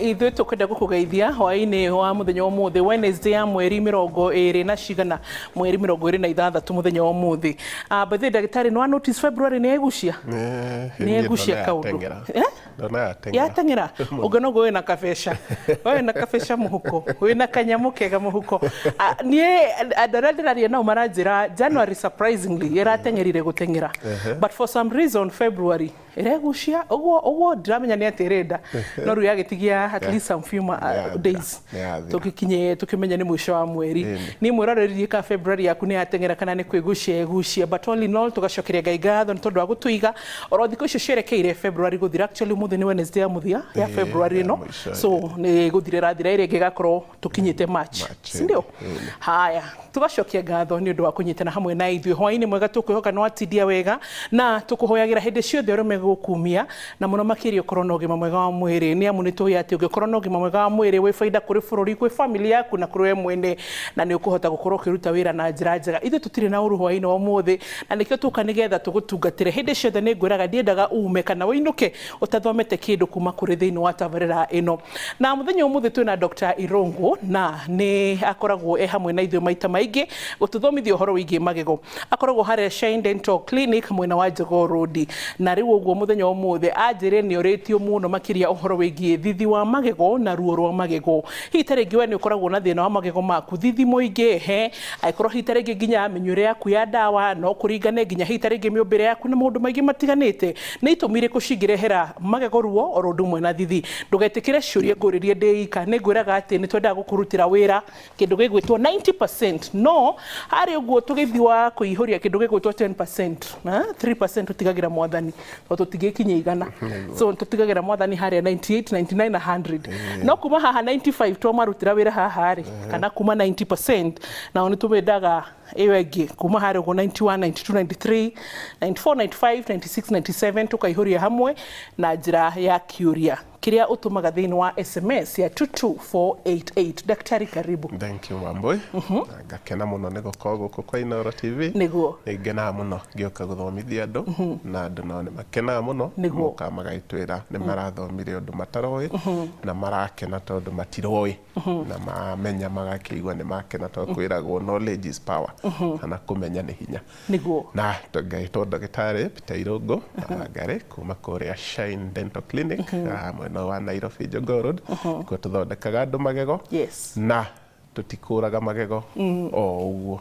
Ithuĩ tũkwenda gũkũgeithia hwaĩ-inĩ wa mũthenya wa ũmũthĩ, Wednesday ya mweri 26 na cigana, mweri 26 mũthenya wa ũmũthĩ. Ah, by the way, ndagĩtarĩ, nĩ wa notice February nĩ yegucia? Nĩ yegucia kaũndũ. Eh? Ndona yateng'era. Yateng'era. Ũngĩona ũguo wĩna kabeca. Wĩna kabeca mũhuko. Wĩna kanyamũ kega mũhuko. Ah, niĩ andũ arĩa ndĩraria nao maranjĩra January surprisingly ĩrateng'erire gũteng'era. But for some reason February ĩregucia ũguo ũguo, ndiramenya nĩ atĩ ĩrenda, no rĩu yagĩtigia at least some few days Nĩyathira. tũgĩkinye tũkĩmenye nĩ mũico wa mweri. Niĩ mwĩroreri, ka February yaku nĩ yateng'era kana nĩ kwĩgucia ĩgucia? But all in all, tũgacokeria Ngai ngatho nĩ tondũ wa gũtũiga oro thikũ icio cierekeire February gũthira. Actually, ũmũthĩ nĩ Wednesday ya mũthia ya February ya ĩno. Mũico. So nĩ gũthira ĩrathira, ĩrĩa ĩngĩ ĩgakorwo tũkinyĩte March. March. Si ndio? Haya, tugacokia ngatho nĩ ũndũ wa kũnyitana hamwe na ithuĩ. Hwaĩ-inĩ mwega, tũkwĩhoka nĩ watindia wega na tũkũhoyagĩra hĩndĩ ciothe ũrĩa megũkumia na mũno makĩria ũkorwo na ũgima mwega wa mwĩrĩ, nĩ amu nĩ tũĩ atĩ ũngĩkorwo na ũgima mwega wa mwĩrĩ, wĩ baida kũrĩ bũrũri, kwĩ family yaku na kũrĩ we mwene, na nĩ ũkũhota gũkorwo ũkĩruta wĩra na njĩra njega. Ithuĩ tũtirĩ na ũru hwaĩ-inĩ wa ũmũthĩ, na nĩkĩo tũka nĩgetha tũgũtungatĩre hĩndĩ ciothe. Nĩ ngwĩraga ndiendaga ume kana ũinũke ũtathomete kĩndũ kuma kũrĩ thĩinĩ wa tabarĩra ĩno. Na mũthenya ũmũthĩ twĩna Dr. Irungu, na nĩ akoragwo e hamwe na ithuĩ maita maingĩ gũtũthomithia ũhoro wĩgiĩ magego. Akoragwo harĩa Shine Dental Clinic mwena wa Jogoo Road. Na rĩu ũguo mũthenya wa ũmũthĩ anjĩre nĩ ũrĩtio mũno makĩria ũhoro wĩgiĩ thithi wa magego na ruo rwa magego. Hihi ta rĩngĩ we nĩ ũkoragwo na thĩna wa magego maku, thithi mũingĩ he angĩkorwo hihi ta rĩngĩ nginya mĩnyuĩre yaku ya ndawa no kũringane, nginya hihi ta rĩngĩ mĩũmbĩre yaku na maũndũ maingĩ matiganĩte, nĩ itũmi irĩkũ cingĩrehera magego ruo oro ũndũ ũmwe na thithi? Ndũgetĩkĩre ciũria ngũrĩrie ndĩ ika. Nĩ ngwĩraga atĩ nĩ twendaga gũkũrutĩra wĩra kĩndũ gĩgwĩtwo 90%, no harĩ ũguo tũgĩthiĩ wa kũihũria kĩndũ gĩgwĩtwo 10%, 3% tũtigagĩra Mwathani tondũ tũtingĩkinyia 100. So tũtigagĩra Mwathani harĩa 98, 99 na 100. No kuma haha 95 twamarutĩra wĩra haha rĩ, kana kuma 90%, nao nĩ tũmendaga ĩyo ĩngĩ kuma harĩa ũguo 91, 92, 93, 94, 95, 96, 97, tũkaihũria hamwe na njĩra ya kĩũria kĩrĩa ũtũmaga thĩinĩ wa SMS ya 22488. Daktari, karibu. Thank you, Wambui. Na ngakena mũno nĩ gũkorwo gũkũ kwa Inooro TV. Nĩ ngenaga mũno ngĩũka gũthomithia andũ, na andũ nao nĩ makenaga mũno. Mokaga magagĩtwĩra nĩ marathomire ũndũ mataroĩ na marakena tondũ matiroĩ, na mamenya magakĩigua nĩ makena, tondũ kwĩragwo knowledge is power, kana kũmenya nĩ hinya. Na ngaĩtwo ndagĩtarĩ Peter Irũngũ Wangari kuma kũrĩa Shine Dental Clinic, mwena wa Nairobi, Jogoo Road, kuo tũthondekaga andũ magego. Na tũtikũraga magego o ũguo.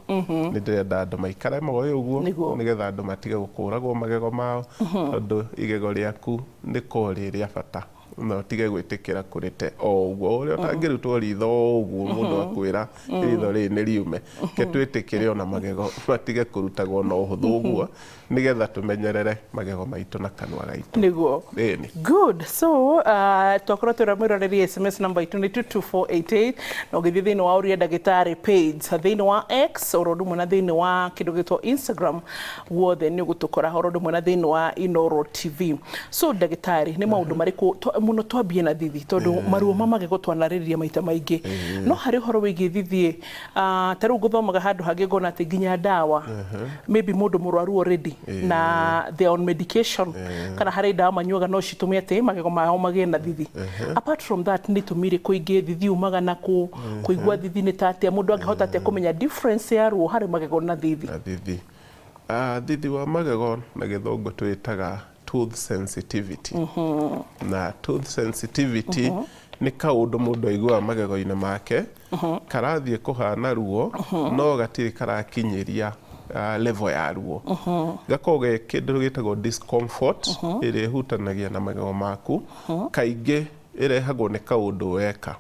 Nĩ ndĩrenda andũ maikare moĩ ũguo, nĩgetha andũ matige gũkũragwo magego mao, tondũ igego rĩaku nĩ korwo rĩ rĩa bata na ũtige gwĩtĩkĩra kũrĩte o ũguo. Ũrĩa ũtangĩrutwo ritho o ũguo, mũndũ akwĩra ritho rĩrĩ nĩ riume, ke twĩtĩkĩre ona magego matige kũrutagwo na ũhũthũ ũguo, nĩgetha tũmenyerere magego maitũ na kanua gaitũ. Ĩni. Good. So twakorwo twĩra mwĩroreri SMS number itũ nĩ 22488, na ũgĩthiĩ thĩinĩ wa ũria ndagĩtarĩ page thĩinĩ wa X oro ũndũ ũmwe na thĩinĩ wa kĩndũ gĩtwo Instagram, guothe nĩ ũgũtũkora, oro ũndũ ũmwe na thĩinĩ wa Inooro TV. So ndagĩtarĩ, nĩ maũndũ marĩkũ mũno? Twambie na thithi, tondũ maruo ma magego twanarĩrĩria maita maingĩ, no harĩ ũhoro wĩgiĩ thithi, ta rĩu ngũthomaga handũ hangĩ ngona atĩ nginya ndawa, maybe mũndũ mũrwaru already na they are on medication, kana harĩ ndawa manyuaga, no citũme atĩ magego mao magĩe na thithi. Apart from that, nĩ itũmi irĩkũ ingĩ thithi umaga na kũ kũigua thithi nĩ ta atĩa? Mũndũ angĩhota atĩa kũmenya difference ya ruo harĩ magego na thithi? Na thithi. Thithi wa magego na gĩthũngũ twĩtaga tooth sensitivity. Na tooth sensitivity nĩ kaũndũ mũndũ aiguaga magego-inĩ make karathiĩ kũhana ruo, no gatirĩ karakinyĩria level ya ruo. Gakoragwo ge kĩndũ gĩtagwo discomfort ĩrĩa ĩhutanagia na magego maku. Kaingĩ ĩrehagwo nĩ kaũndũ weka,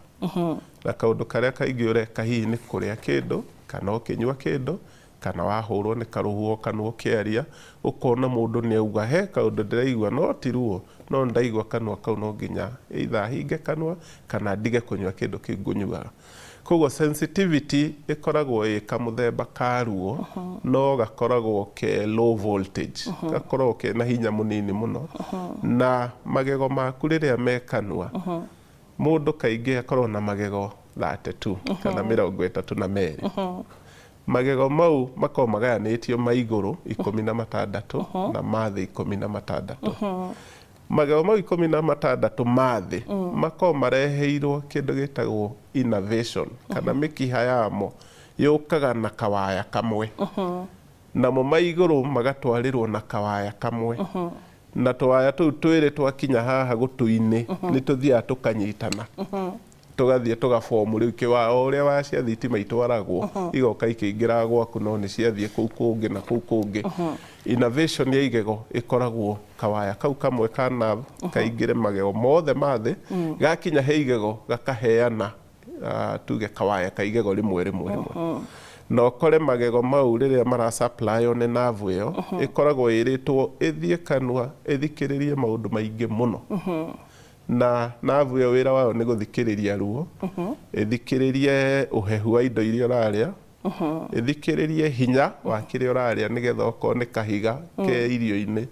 na kaũndũ karĩa kaingĩ ũreka hihi nĩ kũrĩa kĩndũ, kana ũkĩnyua kĩndũ, kana wahũrwo nĩ karũhuho kanua ũkĩaria. Ũkona mũndũ nĩ auga, "He kaũndũ ndĩraigua, no ti ruo, no ndaigua kanua kau no nginya either hinge kanua kana ndige kũnyua kĩndũ kĩu ngũnyuaga." Koguo sensitivity ĩkoragwo ĩ kamũthemba ka ruo, no gakoragwo ke low voltage, gakoragwo kena hinya mũnini mũno. Na magego maku rĩrĩa me kanua, mũndũ kaingĩ akoragwo na magego 32 kana 32. Magego mau makoragwo magayanĩtio ma igũrũ 16 na ma thĩ 16. Magego mau 16 ma thĩ makoragwo mareheirwo kĩndũ gĩtagwo innervation kana mĩkiha yamo yũkaga na kawaya kamwe, namo ma igũrũ magatwarĩrwo na kawaya kamwe, na tũwaya tũu twĩrĩ twakinya haha gũtũ-inĩ nĩ tũthiaga tũkanyitana, tũgathiĩ tũgabomu rĩu kĩwaya o ũrĩa waya cia thitima itwaragwo igoka ikĩingĩraga gwaku, no nĩ ciathiĩ kũu kũngĩ na kũu kũngĩ. Innervation ya igego ĩkoragwo kawaya kau kamwe ka nerve kaingĩre magego mothe ma thĩ, gakinya he igego gakaheana tuge kawaya ka igego rĩmwe rĩmwe rĩmwe, na ũkore magego mau rĩrĩa marasupplywo nĩ nerve ĩyo ĩkoragwo ĩrĩtwo ĩthiĩ kanua ĩthikĩrĩrie maũndũ maingĩ mũno. Na nerve ĩyo wĩra wayo nĩ gũthikĩrĩria ruo, ĩthikĩrĩrie ũhehu wa indo iria ũrarĩa, ĩthikĩrĩrie hinya wa kĩrĩa ũrarĩa, nĩgetha okorwo nĩ kahiga ke irio-inĩ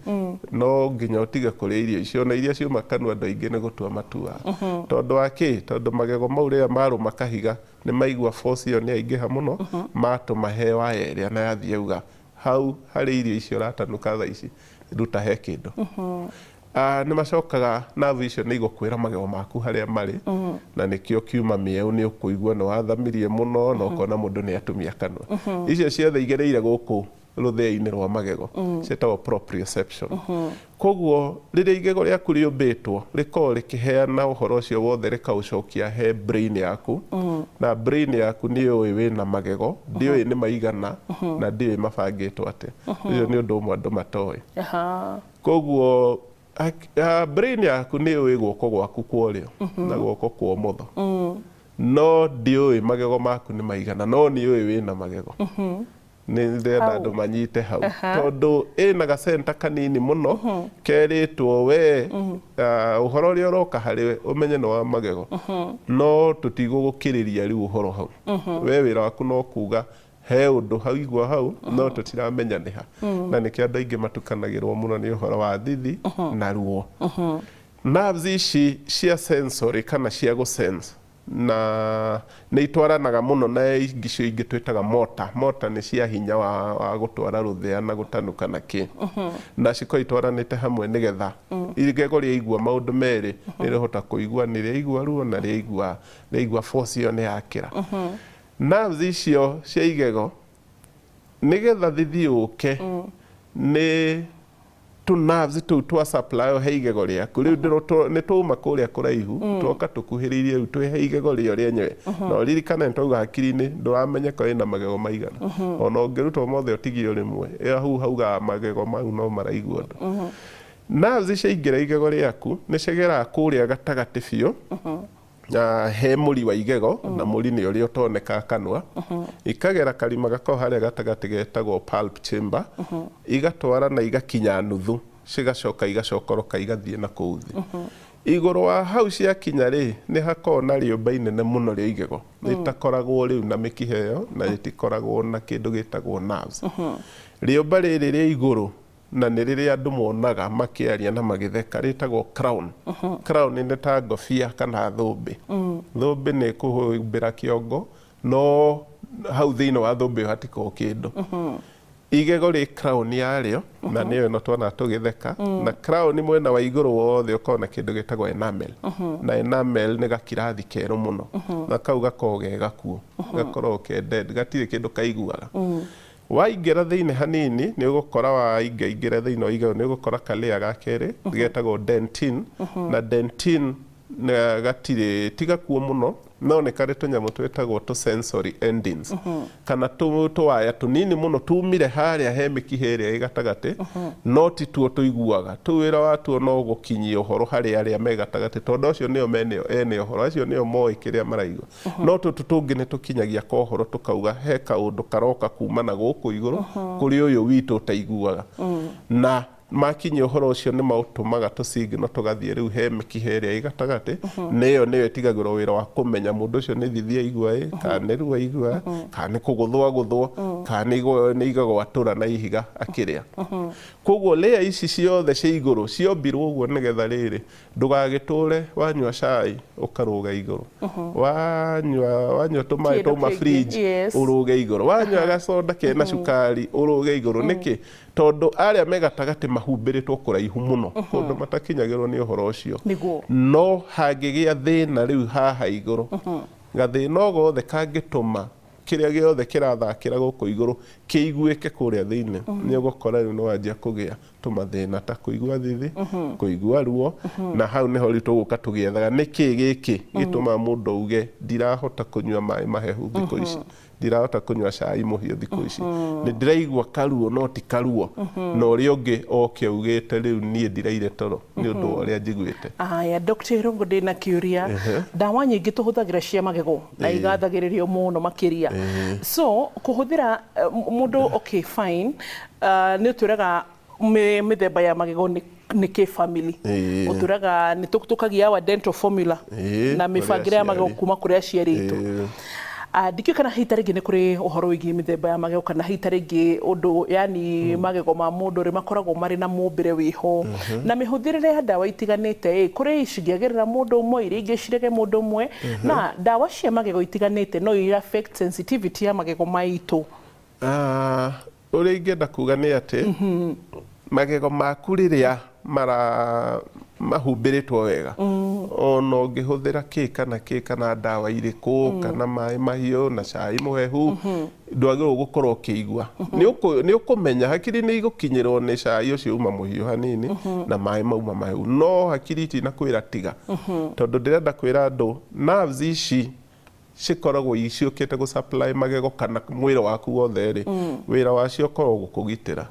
no nginya ũtige kũrĩa irio icio, na iria ciuma kanua andũ aingĩ nĩ gũtua matuaga. Tondũ wa kĩ? Tondũ magego mau rĩrĩa marũma kahiga nĩ maigua force ĩyo nĩ yaingĩha mũno, matũma he waya ĩrĩa na yathiĩ yauga hau harĩ irio icio ũratanuka thaa ici ruta he kĩndũ. Nĩ macokaga nerve icio nĩ igũkwĩra magego maku harĩa marĩ, na nĩkĩo kiuma mĩeũ nĩ ũkũigua nĩ wathamirie mũno na ũkona mũndũ nĩ atumia kanua. Icio ciothe igereire gũkũ rũthĩa-inĩ rwa magego, ciĩtagwo proprioception. Koguo rĩrĩa igego rĩaku rĩũmbĩtwo rĩkoragwo rĩkĩheana ũhoro ũcio wothe rĩkaũcokia he brain yaku, na brain yaku nĩ yũĩ wĩna magego, ndĩũĩ nĩ maigana na ndĩũĩ mabangĩtwo atĩa. Ũcio nĩ ũndũ ũmwe andũ matoĩ. Koguo brain yaku nĩ yũĩ guoko gwaku kwa ũrĩo na guoko kwa ũmotho, no ndĩũĩ magego maku nĩ maigana, no nĩ yũĩ wĩna magego. Nĩ ndĩrenda andũ manyite hau, tondũ ĩna gacenta kanini mũno kerĩtwo we ũhoro ũrĩa ũroka harĩ we ũmenye nĩ wa magego, no tũtigũgũkĩrĩria rĩu ũhoro hau. We wĩra waku no kuga he ũndũ haigua hau, no tũtiramenya nĩ ha. Na nĩkĩo andũ aingĩ matukanagĩrwo mũno nĩ ũhoro wa thithi na ruo. Nerves ici cia sensory kana cia gũsense na nĩ itwaranaga mũno na ingĩ icio ingĩ twĩtaga motor. Motor nĩ cia hinya wa gũtwara rũthĩa na gũtanuka na kĩ, na cikorwo itwaranĩte hamwe nĩgetha igego rĩaigua maũndũ merĩ nĩ rĩhota kũigua nĩ rĩaigua ruo na rĩaigua force ĩyo nĩ yakĩra. Nerves icio cia igego nĩgetha thithi yũke nĩ tũ nerves tũu twa supply he igego rĩaku rĩu nĩ twauma kũrĩa kũraihu twoka tũkuhĩrĩirie rĩu twĩ he igego rĩo rĩenyewe. Na ũririkane nĩ twauga hakiri-inĩ ndũramenya ko ĩna magego maigana, ona ũngĩrutwo mothe ũtigio rĩmwe ĩyo hau haugaga magego mau no maraigua ũndũ. Nerves ciaingĩra igego rĩaku nĩ cigeraga kũrĩa gatagatĩ biũ he mũri wa igego, na mũri nĩ ũrĩa ũtonekaga kanua, ikagera karima gakoragwo harĩa gatagatĩ getagwo pulp chamber, igatwara na igakinya nuthu, cigacoka igacokoroka igathiĩ na kũu thĩ. Igũrũ wa hau ciakinya rĩ, nĩ hakoragwo na rĩũmba inene mũno rĩa igego rĩtakoragwo rĩu na mĩkiha ĩyo na rĩtikoragwo na kĩndũ gĩtagwo nerves. Rĩũmba rĩrĩ rĩa igũrũ na nĩ rĩrĩa andũ monaga makĩaria na magĩtheka rĩtagwo crown. Crown nĩ ta ngobia kana thũmbĩ. Thũmbĩ nĩ kũhumbĩra kĩongo, no hau thĩinĩ wa thũmbĩ ĩyo hatikoragwo kĩndũ. Igego rĩ crown yarĩo na nĩyo ĩno tuona tũgĩtheka, na crown mwena wa igũrũ wothe ũkoragwo na kĩndũ gĩtagwo enamel, na enamel nĩ gakirathi kerũ mũno, na kau gakoragwo ge gakuũ, gakoragwo ke dead, gatirĩ kĩndũ kaiguaga. Waingĩra thĩinĩ hanini nĩ ũgũkora, waingaingĩra thĩinĩ wa igego nĩ ũgũkora kalĩa ga kerĩ getagwo dentin, na dentin gatirĩ ti gakuo mũno, no nĩ karĩ tũnyamũ twĩtagwo tũ sensory endings kana tũwaya tũnini mũno tumire harĩa he mĩkiha ĩrĩa ĩ gatagatĩ, no ti tuo tũiguaga. Tũu wĩra watuo no gũkinyia ũhoro harĩ arĩa me gatagatĩ, tondũ acio nĩo mene ene ũhoro, acio nĩo moĩ kĩrĩa maraigua. No tũtũ tũngĩ nĩ tũkinyagia kohoro tũkauga he kaũndũ karoka kuma na gũkũ igũrũ kũrĩ ũyũ witũ ũtaiguaga, na makinyia ũhoro ũcio nĩ maũtũmaga tũ signal tũgathiĩ rĩu he mĩkiha ĩrĩa ĩ gatagatĩ, nĩyo nĩyo ĩtigagĩrwo wĩra wa kũmenya mũndũ ũcio nĩ thithi aigua ĩ, kana nĩ ruo aigua, kana nĩ kũgũthwo agũthwo. Kana nĩ igagwatũra na ihiga akĩrĩa. Koguo layer ici ciothe cia igũrũ ciombirwo ũguo nĩgetha rĩrĩ ndũgagĩtũre wanyua cai ũkarũga igũrũ, wanyua tũmaĩ Kĩndũ twauma kĩngĩ, fridge ũrũge igũrũ, wanyua gacoda kena cukari ũrũge igũrũ. Nĩkĩ? Tondũ arĩa me gatagatĩ mahumbĩrĩtwo kũraihu mũno kũndũ matakinyagĩrwo nĩ ũhoro ũcio. No hangĩgĩa thĩna rĩu haha igũrũ, gathĩna o gothe kangĩtũma kĩrĩa gĩothe kĩrathakĩra gũkũ igũrũ kĩiguĩke kũrĩa thĩinĩ, nĩ ũgũkora rĩu nĩ wanjia kũgĩa tũmathĩna ta kũigua thithi, kũigua ruo. Na hau nĩho rĩu tũgũka tũgĩethaga nĩkĩ gĩkĩ gĩtũmaga mũndũ auge ndirahota kũnyua maĩ mahehu thikũ ici, ndirahota kũnyua cai mũhiũ thikũ ici, nĩ ndĩraigua karuo no ti karuo, na ũrĩa ũngĩ oke augĩte rĩu niĩ ndiraire toro nĩ ũndũ wa ũrĩa njiguĩte. Aya, Dr. Irungu, ndĩna kĩũria. Ndawa nyingĩ tũhũthagĩra cia magego na igathagĩrĩrio mũno makĩria, so kũhũthĩra mũndũ, okay fine, nĩ ũtwĩraga mĩthemba ya magego nĩ kĩ family, ũtwĩraga nĩ tũkagia our dental formula na kũrĩ mĩbangĩre ya magego aciari. Kuma kũrĩ aciari aitũ. Ndikĩũĩ kana hihi ta rĩngĩ nĩ kũrĩ ũhoro wĩgiĩ mĩthemba ya magego, kana hihi ta rĩngĩ ũndũ yani magego ma mũndũ rĩ makoragwo marĩ na mũmbĩre wĩho na mĩhũthĩrĩre ya ndawa itiganĩte ĩ kũrĩ cingĩagĩrĩra mũndũ ũmwe, iria ingĩ cirege mũndũ ũmwe, na ndawa cia magego itiganĩte no i affect sensitivity ya magego maitũ? Ũrĩa ingĩenda kuga nĩ atĩ magego maku rĩrĩa mara mahumbĩrĩtwo wega, ona ũngĩhũthĩra kĩ kana kĩ kana ndawa irĩkũ kana maĩ mahiũ na cai mũhehu, ndwagĩrĩirwo gũkorwo ũkĩigua. Nĩ ũkũmenya hakiri nĩ igũkinyĩrwo nĩ cai ũcio uma mũhiũ hanini na maĩ mauma mahehu, no hakiri itinakwĩra tiga, tondũ ndĩrenda kwĩra andũ nerves ici cikoragwo ciũkĩte gũ supply magego kana mwĩrĩ waku wothe rĩ, wĩra wacio ũkoragwo gũkũgitĩra,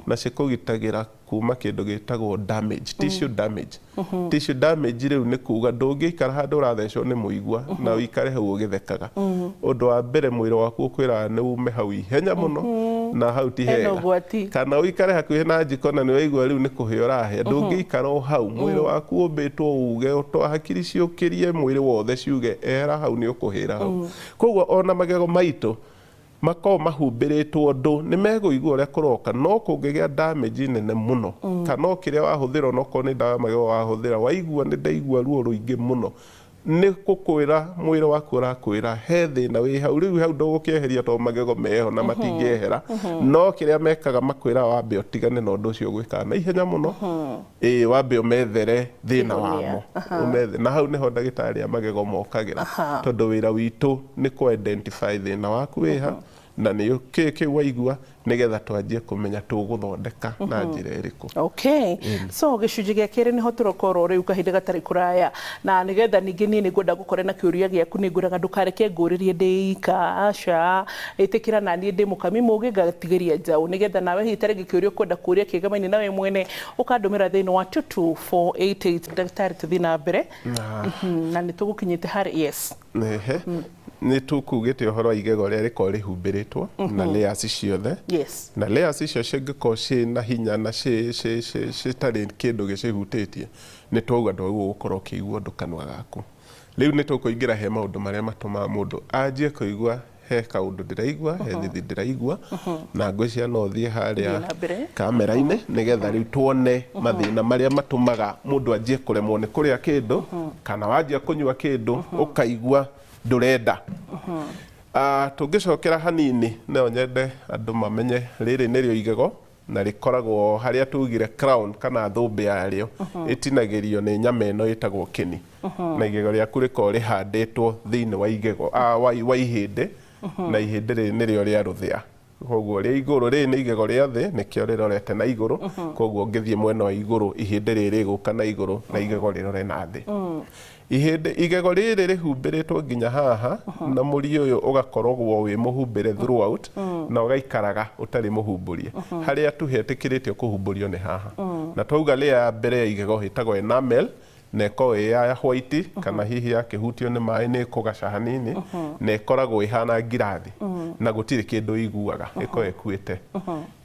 na cikũgitagĩra kuma kĩndũ gĩtagwo damage, tissue damage. Tissue damage rĩu nĩ kuga ndũngĩikara handũ ũrathecwo nĩ mũigua na ũikare hau ũgĩthekaga. Ũndũ wa mbere mwĩrĩ waku ũkwĩraga nĩ ume hau ihenya mũno na hau ti Hena hega. ũgwati. Kana ũikare hakuhĩ na njiko na nĩ waigua rĩu nĩ kũhĩa ũrahĩa, ndũngĩikara o hau. Mwĩrĩ waku ũmbĩtwo uge ũtwa hakiri ciũkĩrie mwĩrĩ wothe ciuge ehera hau, nĩ ũkũhĩra hau. Koguo ona magego maitũ makoragwo mahumbĩrĩtwo ũndũ nĩ megũigua ũrĩa kũroka, no kũngĩgĩa damage nene mũno kana o kĩrĩa wahũthĩra, onokorwo nĩ ndawa ya magego wahũthĩra, waigua nĩ ndaigua ruo rũingĩ mũno, nĩ gũkwĩra mwĩrĩ waku ũrakwĩra he thĩna wĩ hau. Rĩu hau ndũgũkĩeheria tondũ magego meho na matingĩehera, no kĩrĩa mekaga makwĩra wambe ũtigane na ũndũ ũcio ũgwĩkaga na ihenya mũno, ĩĩ, wambe ũmethere thĩna Kĩhonia. Wamo ũmethe, na hau nĩho ndagĩtarĩ a magego mokagĩra, tondũ wĩra witũ nĩ kũ identify thĩna waku wĩha na nĩ kĩ kĩu waigua, nĩgetha twanjie kũmenya tũgũthondeka na njĩra ĩrĩkũ. Okay, so gĩcunjĩ gĩa kerĩ nĩho tũrokorwo rĩu kahinda gatarĩ kũraya, na nĩgetha ningĩ niĩ nĩngwenda gũkorwo na kĩũria gĩaku. Nĩ ngwĩraga ndũkareke ngũrĩrie ndĩ ika, aca, ĩtĩkĩra na niĩ ndĩ mũkami mũgĩ ngatigĩria njaũ, nĩgetha nawe hihi ta rĩngĩ kĩũria ũkwenda kũũria kĩgamaine nawe mwene ũkandũmĩra thĩinĩ wa 22488. Ndagĩtarĩ, tũthiĩ na mbere. Na nĩ tũgũkinyĩte harĩ, yes. Ehe, nĩ tũkugĩte ũhoro wa igego rĩrĩa rĩkoragwo rĩhumbĩrĩtwo na layers ciothe, na layers icio cingĩkorwo ciĩ na hinya na citarĩ kĩndũ gĩcihutĩtie, nĩ twauga ndwagĩrĩirwo gũkorwo ũkĩigua ũndũ kanua gaku. Rĩu nĩ tũkũingĩra he maũndũ marĩa matũmaga mũndũ anjie kũigua he kaũndũ ndĩraigua, he thithi ndĩraigua, na ngwĩciria no ũthiĩ harĩa Thiĩ na mbere. Kamera-inĩ nĩgetha rĩu tuone mathĩna marĩa matũmaga mũndũ anjie kũremwo nĩ kũrĩa kĩndũ kana wanjia kũnyua kĩndũ ũkaigua ndũrenda. Tũngĩcokera hanini, no nyende andũ mamenye rĩrĩ nĩrĩo igego na rĩkoragwo harĩa tugire crown kana thũmbĩ yarĩo ĩtinagĩrio nĩ nyama ĩno ĩtagwo kĩni, na igego rĩaku rĩkoragwo rĩhandĩtwo thĩinĩ wa igego wa ihĩndĩ, na ihĩndĩ rĩrĩ nĩrĩo rĩa rũthĩa. Koguo rĩa igũrũ rĩrĩ nĩ igego rĩa thĩ, nĩkĩo rĩrorete na igũrũ. Koguo ũngĩthiĩ mwena wa igũrũ, ihĩndĩ rĩrĩ rĩgũka na igũrũ na igego rĩrore na thĩ. Ihĩndĩ igego rĩrĩ rĩhumbĩrĩtwo nginya haha na mũri ũyũ ũgakoragwo wĩ mũhumbĩre throughout na ũgaikaraga ũtarĩ mũhumbũrie. Harĩa tu hetĩkĩrĩtio kũhumbũrio nĩ haha, na twauga layer ya mbere ya igego ĩtagwo enamel, na ĩkoragwo ĩ ya white kana hihi yakĩhutio nĩ maĩ nĩ ĩkũgaca hanini, na ĩkoragwo ĩhana ngirathi na gũtirĩ kĩndũ ĩiguaga, ĩkoragwo ĩkuĩte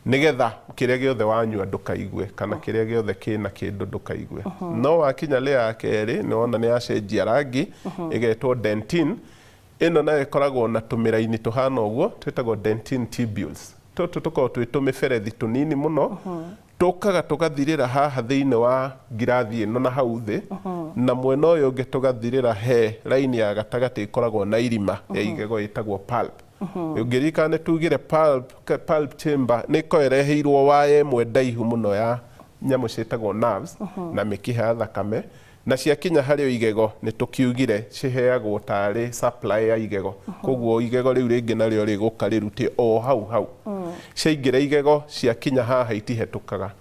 nĩgetha kĩrĩa gĩothe wanyua ndũkaigue kana kĩrĩa gĩothe kĩna kĩndũ ndũkaigue. No wakinya layer ya kerĩ, nĩ wona nĩ yacenjia rangi, ĩgetwo dentin. Ĩno nayo ĩkoragwo na tũmĩraini tũhana ũguo twĩtagwo dentin tubules. Tũtũ tũkoragwo twĩ tũmĩberethi tũnini mũno, tũkaga tũgathirĩra haha thĩinĩ wa ngirathi ĩno na hau thĩ, na mwena ũyũ ũngĩ tũgathirĩra he raini ya gatagatĩ ĩkoragwo na irima ya igego ĩtagwo pulp. Ũngĩririkana nĩ tugire pulp chamber nĩ ĩkoragwo ĩreheirwo waya ĩmwe ndaihu mũno ya nyamũ ciĩtagwo nerves na mĩkiha ya thakame, na ciakinya harĩ o igego nĩ tũkiugire ciheagwo tarĩ supply ya igego. Koguo igego rĩu rĩngĩ narĩo rĩgũka rĩrute o hau hau. Ciaingĩra igego ciakinya haha itihetũkaga.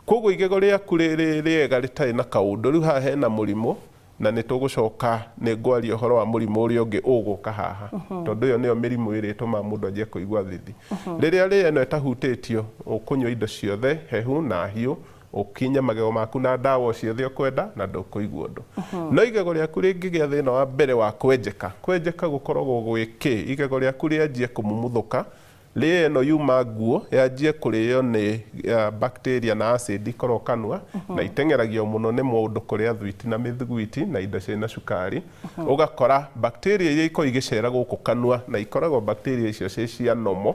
Koguo igego rĩaku rĩega rĩtarĩ na kaũndũ, rĩu haha hena mũrimũ, na nĩ tũgũcoka nĩ ngwaria ũhoro wa mũrimũ ũrĩa ũngĩ ũgũka haha, tondũ ĩyo nĩyo mĩrimũ ĩrĩa ĩtũmaga mũndũ anjie kũigua thithi. Rĩrĩa rĩa ĩno ĩtahutĩtio, ũkũnyua indo ciothe hehu na hiũ, ũkinye magego maku na ndawa o ciothe ũkwenda na ndũkũigua ũndũ. No igego rĩaku rĩngĩgĩa thĩna wa mbere wa kwenjeka, kwenjeka gũkoragwo gwĩ kĩ? Igego rĩaku rĩanjie kũmumuthũka, rĩa ĩno yuma nguo yanjie kũrĩo nĩ bacteria na acid ikorwo kanua, na iteng'eragio mũno nĩ mũndũ kũrĩa thwiti na mĩthiguiti na indo ciĩna cukari. Ũgakora bacteria iria ikoragwo igĩcera gũkũ kanua, na ikoragwo bacteria icio ciĩ cia nomo,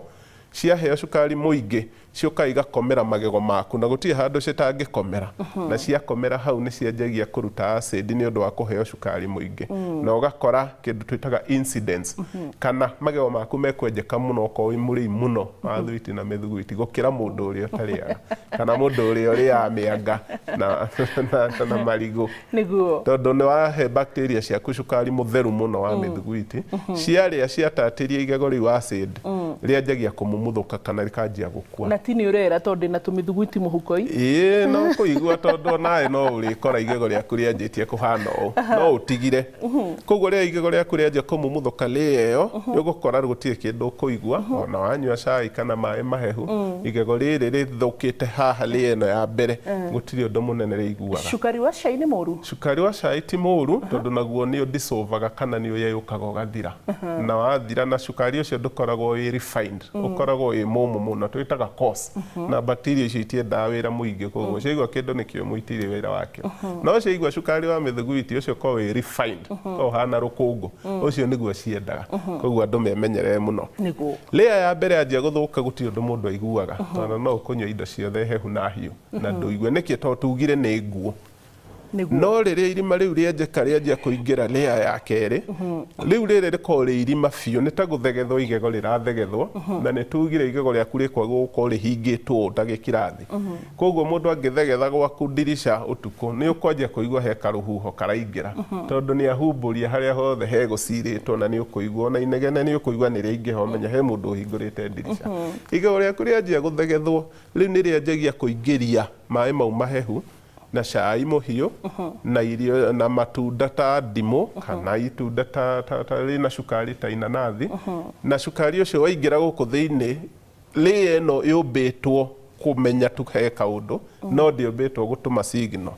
ciaheo cukari mũingĩ ciũkaga igakomera magego maku, na gũtirĩ handũ citangĩkomera. Na ciakomera hau nĩ cianjagia kũruta acid nĩ ũndũ wa kũheo cukari mũingĩ. Na ũgakora kĩndũ twĩtaga incidence, kana magego maku mekwenjeka mũno okorwo wĩ mũrĩi mũno wa thwiti na mĩthiguiti gũkĩra mũndũ ũrĩa ũtarĩaga, kana mũndũ ũrĩa ũrĩaga mĩanga na marigũ. Nĩguo. Tondũ nĩ wahe bacteria ciaku cukari mũtheru mũno wa mĩthiguiti, ciarĩa ciatatĩria igego rĩu acid, rĩanjagia kũmumuthũka kana rĩkanjia gũkua. Na ti nĩ ũrera tondũ ndĩna tũmĩthuguiti mũhuko-inĩ. Ĩĩ, no kũigua tondũ onawe no ũrĩkora igego rĩaku rĩanjĩtie kũhana ũũ, no ũtigire. Koguo rĩrĩa igego rĩaku rĩanjia kũmumuthũka layer ĩyo, nĩ ũgũkora gũtirĩ kĩndũ ũkũigua, ona wanyua cai kana maĩ mahehu, igego rĩrĩ rĩthũkĩte haha layer ĩno ya mbere, gũtirĩ ũndũ mũnene rĩiguaga. Cukari wa cai nĩ mũru? Cukari wa cai ti mũru, tondũ naguo nĩ ũdissolvaga kana nĩ ũyeyũkaga ũgathira. Na wathira na cukari ũcio ndũkoragwo wĩ refined, ũkoragwo wĩ mũmũ mũno, twĩtaga coarse. Na bacteria icio itiendaga wĩra mũingĩ, koguo ciaigua kĩndũ nĩ kĩũmũ itirĩ wĩra wakĩo. No ciaigua cukari wa mĩthuguiti ũcio ũkoragwo wĩ refined, ũkoragwo ũhana rũkũngũ, ũcio nĩguo ciendaga. Koguo andũ memenyerere mũno. Nĩguo. Layer ya mbere yanjia gũthũka gũtirĩ ũndũ mũndũ aiguaga, tondũ no ũkũnyua indo ciothe hehu na hiũ na ndũigue. Nĩkĩ? Tondũ tugire nĩ nguo. Nĩguo. No rĩrĩa irima rĩu rĩenjeka rĩanjia kũingĩra layer ya kerĩ, rĩu rĩrĩ rĩkoragwo rĩ irima biũ, nĩ ta gũthegethwo igego rĩrathegethwo, na nĩ tugire igego rĩaku rĩkwagwo gũkorwo rĩhingĩtwo ũũ ta gĩkirathi. Koguo mũndũ angĩthegetha gwaku ndirica ũtukũ, nĩ ũkwanjia kũigua he karũhuho karaingĩra, tondũ nĩ ahumbũria harĩa hothe hegũcirĩtwo, na nĩ ũkũigua ona inegene nĩ ũkũigua nĩ rĩaingĩha, ũmenye he mũndũ ũhingũrĩte ndirica. Igego rĩaku rĩanjia gũthegethwo, rĩu nĩ rĩanjagia kũingĩria maĩ mau mahehu na cai mũhiũ na irio na matunda ta ndimũ kana itunda ta rĩna cukari ta inanathi, na cukari ũcio waingĩra gũkũ thĩinĩ, layer ĩno yũmbĩtwo kũmenya tu he kaũndũ, no ndĩũmbĩtwo gũtũma signal.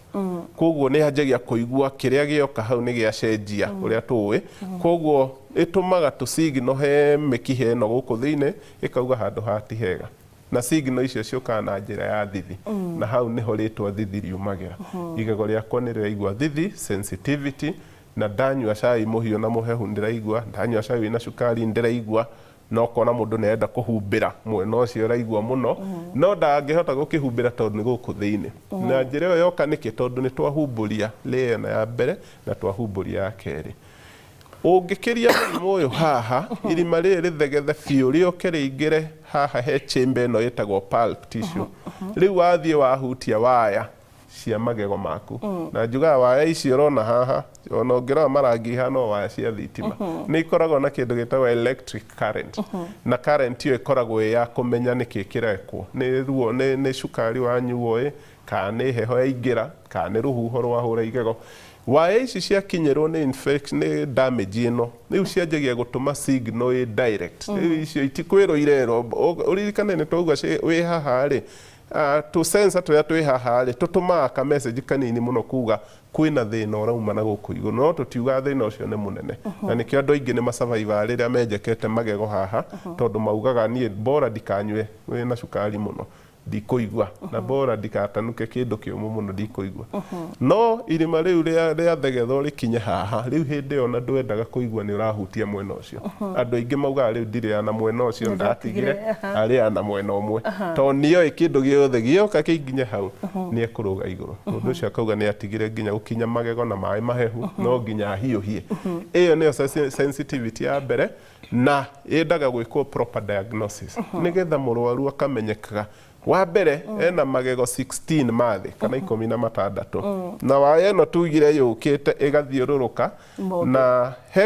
Koguo nĩ yanjagia kũigua kĩrĩa gĩoka hau nĩ gĩacenjia ũrĩa tũĩ. Koguo ĩtũmaga tũ signal he mĩkiha ĩno gũkũ thĩinĩ, ĩkauga handũ haha ti hega. Na signal icio ciũkaga na njĩra ya thithi, na hau nĩho rĩtwa thithi riumagĩra. Igego rĩakwa nĩ rĩraigua thithi, sensitivity, na ndanyua cai mũhiũ na mũhehu ndĩraigua, ndanyua cai wĩna cukari ndĩraigua, na ũkona mũndũ nĩ arenda kũhumbĩra mwena ũcio ũraigua mũno, no ndangĩhota gũkĩhumbĩra tondũ nĩ gũkũ thĩinĩ. Na njĩra ĩyo yoka nĩkĩ? Tondũ nĩ twahumbũria layer ĩno ya mbere na twahumbũria ya kerĩ. Ũngĩkĩria mũrimũ ũyũ haha, irima rĩrĩ rĩthegethe biũ rĩũke rĩingĩre haha he chamber ĩno ĩtagwo pulp tissue. Rĩu wathiĩ wahutia waya cia magego maku, na njugaga waya ici ũrona haha, ona ũngĩrora marangi ihana o waya cia thitima, nĩ ikoragwo na kĩndũ gĩtagwo electric current, na current ĩyo ĩkoragwo ĩ ya kũmenya nĩkĩ kĩrekwo, nĩ ruo, nĩ cukari wanyuo ĩ, kana nĩ heho yaingĩra, kana nĩ rũhuho rwahũra igego. Waya ici ciakinyĩrwo nĩ infection, nĩ damage ĩno, rĩu cianjagia gũtũma signal ĩ direct. Rĩu icio itikwĩrwo irerwo, ũririkane nĩ twauga wĩ haha rĩ, tũ sensor tũrĩa twĩ haha rĩ, tũtũmaga ka message kanini mũno kuga kwĩna thĩna ũrauma na gũkũ igũrũ, no tũtiugaga thĩna ũcio nĩ mũnene. Na nĩkĩo andũ aingĩ nĩ masurvivaga rĩrĩa menjekete magego haha, tondũ maugaga niĩ bora ndikanyue wĩna cukari mũno. Ndikũigua na bora ndikatanuke kĩndũ kĩũmũ mũno, ndikũigua. No irima rĩu rĩathegethwo rĩkinye haha, rĩu hĩndĩ ĩyo na ndwendaga kũigua nĩ ũrahutia mwena ũcio. Andũ aingĩ maugaga rĩu ndirĩa na mwena ũcio, ndatigire arĩa na mwena ũmwe, tondũ nĩoĩ kĩndũ gĩothe gĩoka kĩnginye hau nĩ ekũrũga igũrũ. Mũndũ ũcio akauga nĩ atigire nginya gũkinya magego na maĩ mahehu, no nginya ahiũhie. Ĩyo nĩyo sensitivity ya mbere, na yendaga gwĩkwo proper diagnosis nĩgetha mũrwaru akamenyekaga. Wa mbere, ena magego 16 ma thĩ kana 16, na waya ĩno tugire yũkĩte ĩgathiũrũrũka. Mothe. Na he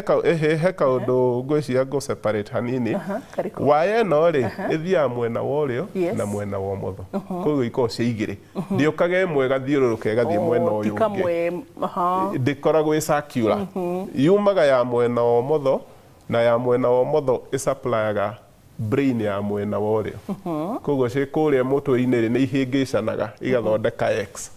he kaũndũ ngwĩciria ngũ separate hanini. Aha, karĩkũ? Waya ĩno rĩ, ĩthiaga mwena wa ũrĩo Yes. na mwena wa ũmotho, koguo ikoragwo cia igĩrĩ, ndĩũkaga ĩmwe ĩgathiũrũrũka ĩgathiĩ mwena Oh, ũyũ ti ũngĩ. Kamwe, aha. Ndĩkoragwo ĩ circular, yumaga ya mwena wa ũmotho, na ya mwena wa ũmotho ĩsupplyaga brain ya mwena wa ũrĩo. Koguo ciĩ kũrĩa mũtwe-inĩ rĩ, nĩ ihĩngĩcanaga igathondeka X.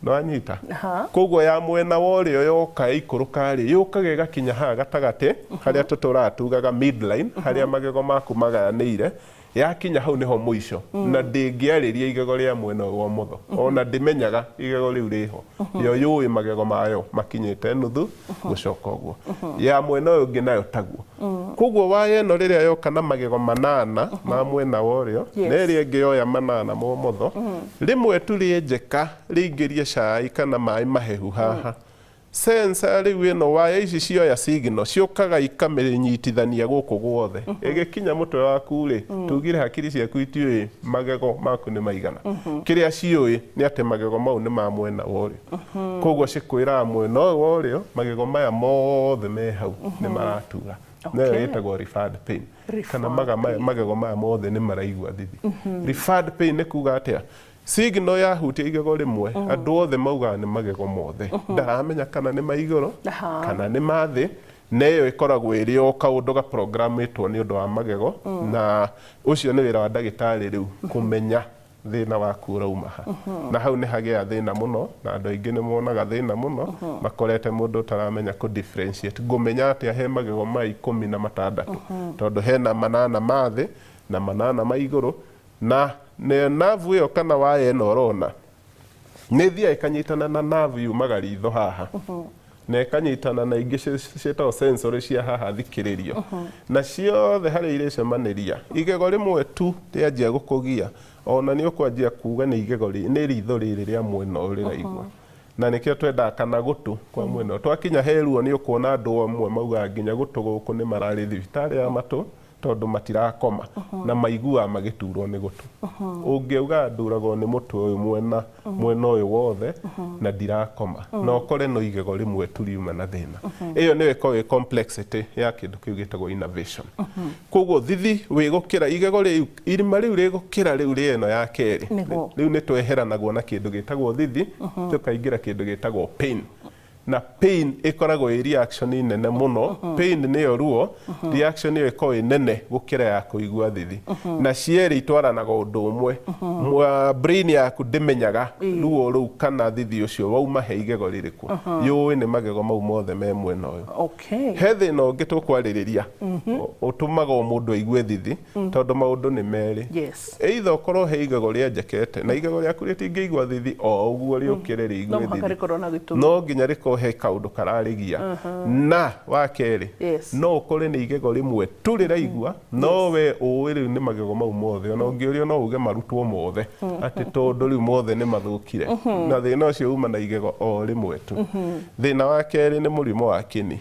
Nĩwanyita? Aha. Koguo ya mwena wa ũrĩo yoka ĩikũrũka rĩ, yũkaga ĩgakinya haha gatagatĩ harĩa tũtũraga tugaga midline, harĩa magego maku magayanĩire. Yakinya hau nĩho mũico, na ndĩngĩarĩria igego rĩa mwena ũyũ wa ũmotho, ona ndĩmenyaga igego rĩu rĩho. Yo yũĩ magego mayo makinyĩte nuthu gũcoka ũguo. Ya mwena ũyũ ũngĩ nayo taguo. Koguo waya ĩno rĩrĩa yoka na magego manana ma mwena wa ũrĩo na ĩrĩa ĩngĩ yoya manana ma ũmotho, rĩmwe tu rĩenjeka rĩingĩrie cai kana maĩ mahehu haha, sensor rĩu ĩno, waya ici cioya signal, ciũkaga ikamĩnyitithania gũkũ guothe ĩgĩkinya mũtwe waku rĩ. Tugire hakiri ciaku itiũĩ magego maku nĩ maigana. Kĩrĩa ciũĩ nĩ atĩ magego mau nĩ ma mwena wa ũrĩo. Koguo cikwĩraga mwena ũyũ wa ũrĩo magego maya mothe me hau nĩ maratura, nayo ĩtagwo referred pain kana Referred magego maya mothe nĩ maraigua thithi. Referred pain nĩ kuga atĩa? Signal yahutia igego rĩmwe, andũ othe maugaga nĩ magego mothe, ndaramenya kana nĩ ma igũrũ kana nĩ ma thĩ. Na ĩyo ĩkoragwo ĩrĩ o kaũndũ gaprogramĩtwo nĩ ũndũ wa magego, na ũcio nĩ wĩra wa ndagĩtarĩ rĩu kũmenya thĩna waku ũrauma ha. Na hau nĩ hagĩa thĩna mũno, na andũ aingĩ nĩ monaga thĩna mũno makorete mũndũ ũtaramenya kũ differentiate. Ngũmenya atĩa he magego ma 16? Tondũ hena manana ma thĩ na manana ma igũrũ, na nĩ nerve ĩyo kana waya ĩno ũrona nĩ ĩthiaga ĩkanyitana na nerve yumaga ritho haha, na ĩkanyitana na ingĩ ciĩtagwo sensory cia haha thikĩrĩrio, na ciothe harĩa irĩcemanĩria, igego rĩmwe tu rĩanjia gũkũgia, ona nĩ ũkwanjia kuga nĩ igego nĩ ritho rĩrĩ rĩa mwena ũyũ rĩraigua, na nĩkĩo twendaga kana gũtũ kwa mwena ũyũ. Twakinya he ruo, nĩ ũkuona andũ amwe maugaga nginya gũtũ gũkũ nĩ mararĩ thibitarĩ ya matũ tondũ matirakoma na maiguaga magĩturwo nĩ gũtũ. Ũngĩauga nduragwo nĩ mũtwe ũyũ mwena ũyũ wothe na ndirakoma, na ũkore no igego rĩmwe tu riuma na thĩna. Ĩyo nĩyo ĩkoragwo ĩ complexity ya kĩndũ kĩu gĩtagwo innervation. Koguo thithi wĩgũkĩra igego rĩu, irima rĩu rĩgũkĩra rĩu rĩa ĩno ya kerĩ. Rĩu nĩ tweheranagwo na kĩndũ gĩtagwo thithi, tũkaingĩra kĩndũ gĩtagwo pain. Na pain ĩkoragwo ĩ reaction nene mũno. Pain nĩyo ruo, reaction ĩyo ĩkoragwo ĩ nene gũkĩra ya kũigua thithi, na cierĩ itwaranaga ũndũ ũmwe. Brain yaku ndĩmenyaga ruo rũu kana thithi ũcio wauma he igego rĩrĩkũ, yũĩ nĩ magego mau mothe me mwena ũyũ. He thĩna ũngĩ tũkwarĩrĩria ũtũmaga o mũndũ aigue thithi, tondũ maũndũ nĩ merĩ. Either ũkorwo he igego rĩenjekete, na igego rĩaku rĩtingĩigua thithi o ũguo rĩũkĩre No rĩigue mũhaka thithi. rĩkorwo na gĩtũmi. No nginya rĩkorwo he kaũndũ kararĩgia. Na wa kerĩ, no ũkore nĩ igego rĩmwe tu rĩraigua, no we ũĩ rĩu nĩ magego mau mothe. Ona ũngĩũrio no uge marutwo mothe, atĩ tondũ rĩu mothe nĩ mathũkire, na thĩna ũcio uma na igego o rĩmwe tu. Thĩna wa kerĩ nĩ mũrimũ wa kĩni,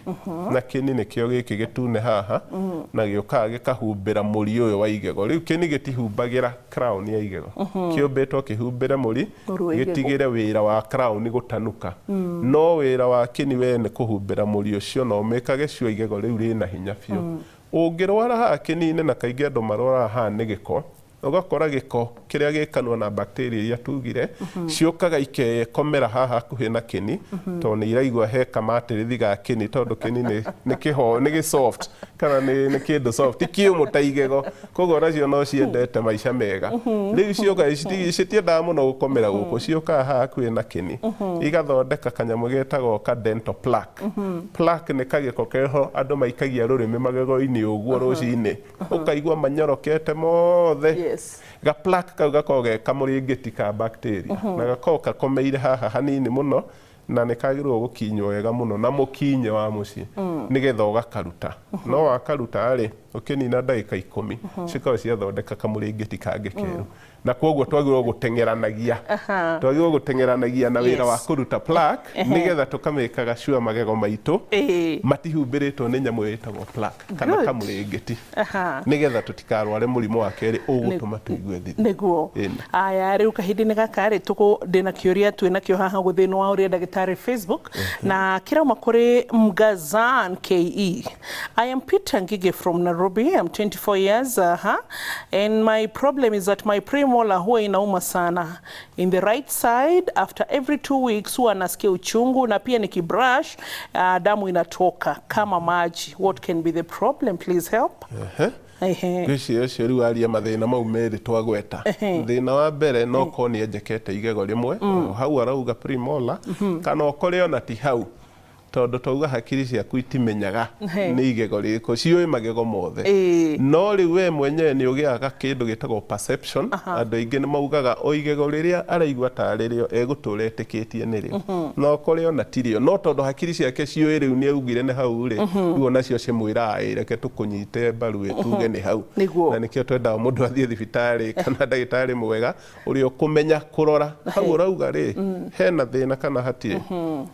na kĩni nĩkĩo gĩkĩ gĩtune haha, na gĩũkaga gĩkahumbĩra mũri ũyũ wa igego. Rĩu kĩni gĩtihumbagĩra crown ya igego, kĩũmbĩtwo kĩhumbĩre mũri. Mũri wa igego. Gĩtigĩre wĩra wa crown gũtanuka, no wĩra wa kĩni we nĩ kũhumbĩra mũri ũcio na ũmĩkage cio igego rĩu rĩna hinya biũ. Ũngĩrwara haha kĩni-inĩ, na kaingĩ andũ marwaraga haha nĩ gĩko, ũgakora gĩko kĩrĩa gĩ kanua na bacteria iria tugire ciũkaga ikekomera haha hakuhĩ na kĩni, tondũ nĩ iraigua he kamatĩrĩthi ga kĩni, tondũ kĩni nĩ kĩho nĩ gĩ soft. Kana nĩ kĩndũ soft kĩũmũ ta igego. Koguo nacio no ciendete maica mega. Rĩu cioka citiendaga mũno gũkomera gũkũ, ciũkaga haha hakuhĩ na kĩni, igathondeka kanyamũ getagwo ka dental plaque. Plaque nĩ kagĩko keho andũ maikagia rũrĩmĩ magego-inĩ ũguo rũcinĩ, ũkaigua manyorokete mothe. Ga plaque kau gakoragwo ge kamũrĩngĩti ka bacteria, na gakoragwo kakomeire haha hanini mũno, na nĩ kagĩrĩirwo gũkinywo wega mũno na mũkinye wa mũciĩ nĩgetha ũgakaruta. No wakaruta rĩ, ũkĩnina ndagĩka 10 cikoragwo ciathondeka kamũrĩngĩti kangĩ kerũ, na koguo twagĩrĩirwo gũteng'eranagia, twagĩrĩirwo gũteng'eranagia na wĩra wa kũruta plaque, nĩgetha tũkamĩkaga sure magego maitũ matihumbĩrĩtwo nĩ nyamũ ĩtagwo plaque kana kamũrĩngĩti, nĩgetha tũtikarware mũrimũ wa kerĩ ũgũtũma tũigue thithi. Nĩguo. Aya, rĩu kahinda-inĩ gaka rĩ, ndĩna kĩũria twĩnakĩo haha ũguo thĩinĩ wa ũrĩa ndagĩtarĩ Facebook, na kĩrauma kũrĩ Mgazan KE. I am Peter Ngige from Nairobi. I'm 24 years, and my problem is that my premolar huwa inauma sana in the right side. After every 2 weeks huwa nasikia uchungu, na pia nikibrush damu inatoka kama maji. What can be the problem? Please help. Ngwĩciria ũcio rĩu aria mathĩna mau merĩ twagweta. Thĩna wa mbere no korwo nĩ enjekete igego rĩmwe o hau arauga premolar, kana ũkore ona ti hau, tondũ twauga hakiri ciaku itimenyaga nĩ igego rĩrĩkũ, ciũĩ magego mothe. No rĩu we mwenyewe nĩ ũgĩaga kĩndũ gĩtagwo perception. Andũ aingĩ nĩ maugaga o igego rĩrĩa araigua tarĩ rĩo egũtũra etĩkĩtie nĩrĩo, no ũkore ona tirĩo, no tondũ hakiri ciake ciũĩ rĩu nĩ augire nĩ hau rĩ, rĩu onacio cimwĩraga ĩ reke tũkũnyite mbaru ĩ tuge nĩ hau. Na nĩkĩo twendaga mũndũ athiĩ thibitarĩ kana ndagĩtarĩ mwega ũrĩa ũkũmenya kũrora hau ũrauga rĩ hena thĩna kana hatirĩ.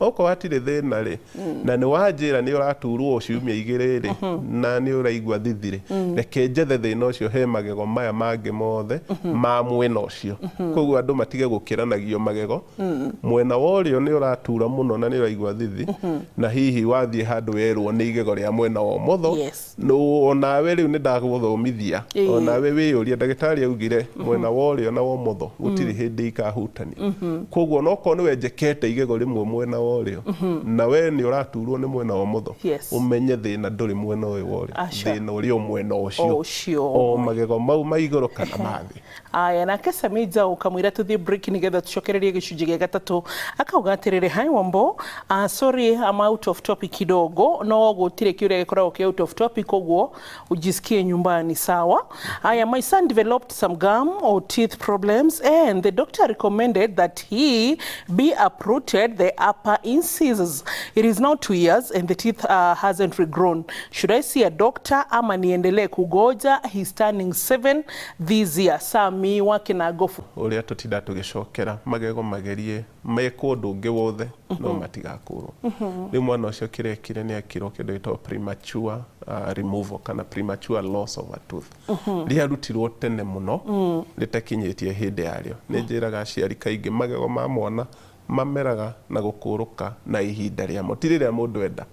Okorwo hatirĩ thĩna rĩ, na nĩ wanjĩra nĩ ũraturwo ciumia 2 rĩ, na nĩ ũraigua thithi rĩ, reke njethe thĩna ũcio he magego maya mangĩ mothe ma mwena ũcio. Koguo andũ matige gũkĩranagio magego. Mwena wa ũrĩo nĩ ũratura mũno na nĩ ũraigua thithi, na hihi wathiĩ handũ werwo nĩ igego rĩa mwena wa ũmotho, onawe rĩu nĩ ndagũthomithia, onawe wĩyũrie ndagĩtarĩ augire mwena wa ũrĩo na wa ũmotho gũtirĩ hĩndĩ ikahutania. Koguo onokorwo nĩ wenjekete igego rĩmwe mwena wa ũrĩo na we nĩ ũraturwo nĩ mwena wa ũmotho, ũmenye thĩna ndũrĩ mwena ũyũ wa ũrĩo, thĩna ũrĩ o mwena ũcio, o magego mau ma igũrũ kana ma thĩ. Aya, nake Samija ũkamwĩra tũthiĩ break nĩgetha tũcokererie gĩcunjĩ gĩa gatatũ, akauga atĩrĩrĩ, hi Wambo, sorry I'm out of topic kidogo, no gũtirĩ kĩũria gĩkoragwo kĩ out of topic, koguo ujisikie nyumbani sawa. Aya, my son developed some gum or teeth problems and the doctor recommended that he be uprooted the upper incisors. It is now 2 years and the teeth hasn't regrown. Should I see a doctor ama niendelee kugoja? He's turning 7 this year. Sami wake na gofu. Ũrĩa tũtinda tũgĩcokera magego magerie mekwo ũndũ ũngĩ wothe no matigakũrwo. Rĩu mwana ũcio kĩrekire nĩ ekirwo kĩndũ gĩtagwo premature removal kana premature loss of a tooth. Rĩarutirwo tene mũno rĩtakinyĩtie hĩndĩ yarĩo. Nĩ njĩraga aciari kaingĩ magego ma mwana mameraga na gũkũrũka na ihinda rĩamo, ti rĩrĩa mũndũ enda.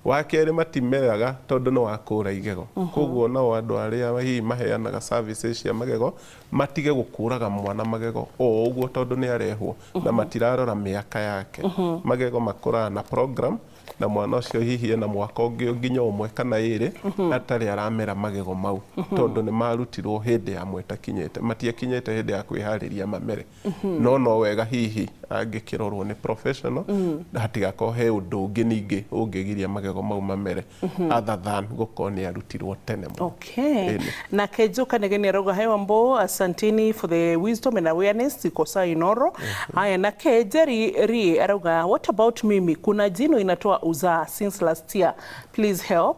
Wa kerĩ matimeraga tondũ nĩ wakũra igego. Koguo nao andũ arĩa hihi maheanaga services cia magego matige gũkũraga mwana magego o ũguo tondũ nĩ arehwo na matirarora mĩaka yake. Magego makũraga na program, na mwana ũcio hihi ena mwaka ũngĩ nginya ũmwe kana ĩrĩ atarĩ aramera magego mau, tondũ nĩ marutirwo hĩndĩ ya mwetakinyĩte, matiakinyĩte hĩndĩ ya kwĩharĩria mamere. No no wega hihi angĩkĩrorwo nĩ professional, hatigakorwo he ũndũ ũngĩ ningĩ ũngĩgiria magego mau mamere other than gũkorwo nĩ arutirwo tene mũno. Okay. Na Kejo Kanegeni arauga, hi Wambo, asanteni for the wisdom and awareness, iko sawa Inoro. Haya, na Kejeri Ri arauga, what about mimi, kuna jino inatoa uzaa since last year, please help.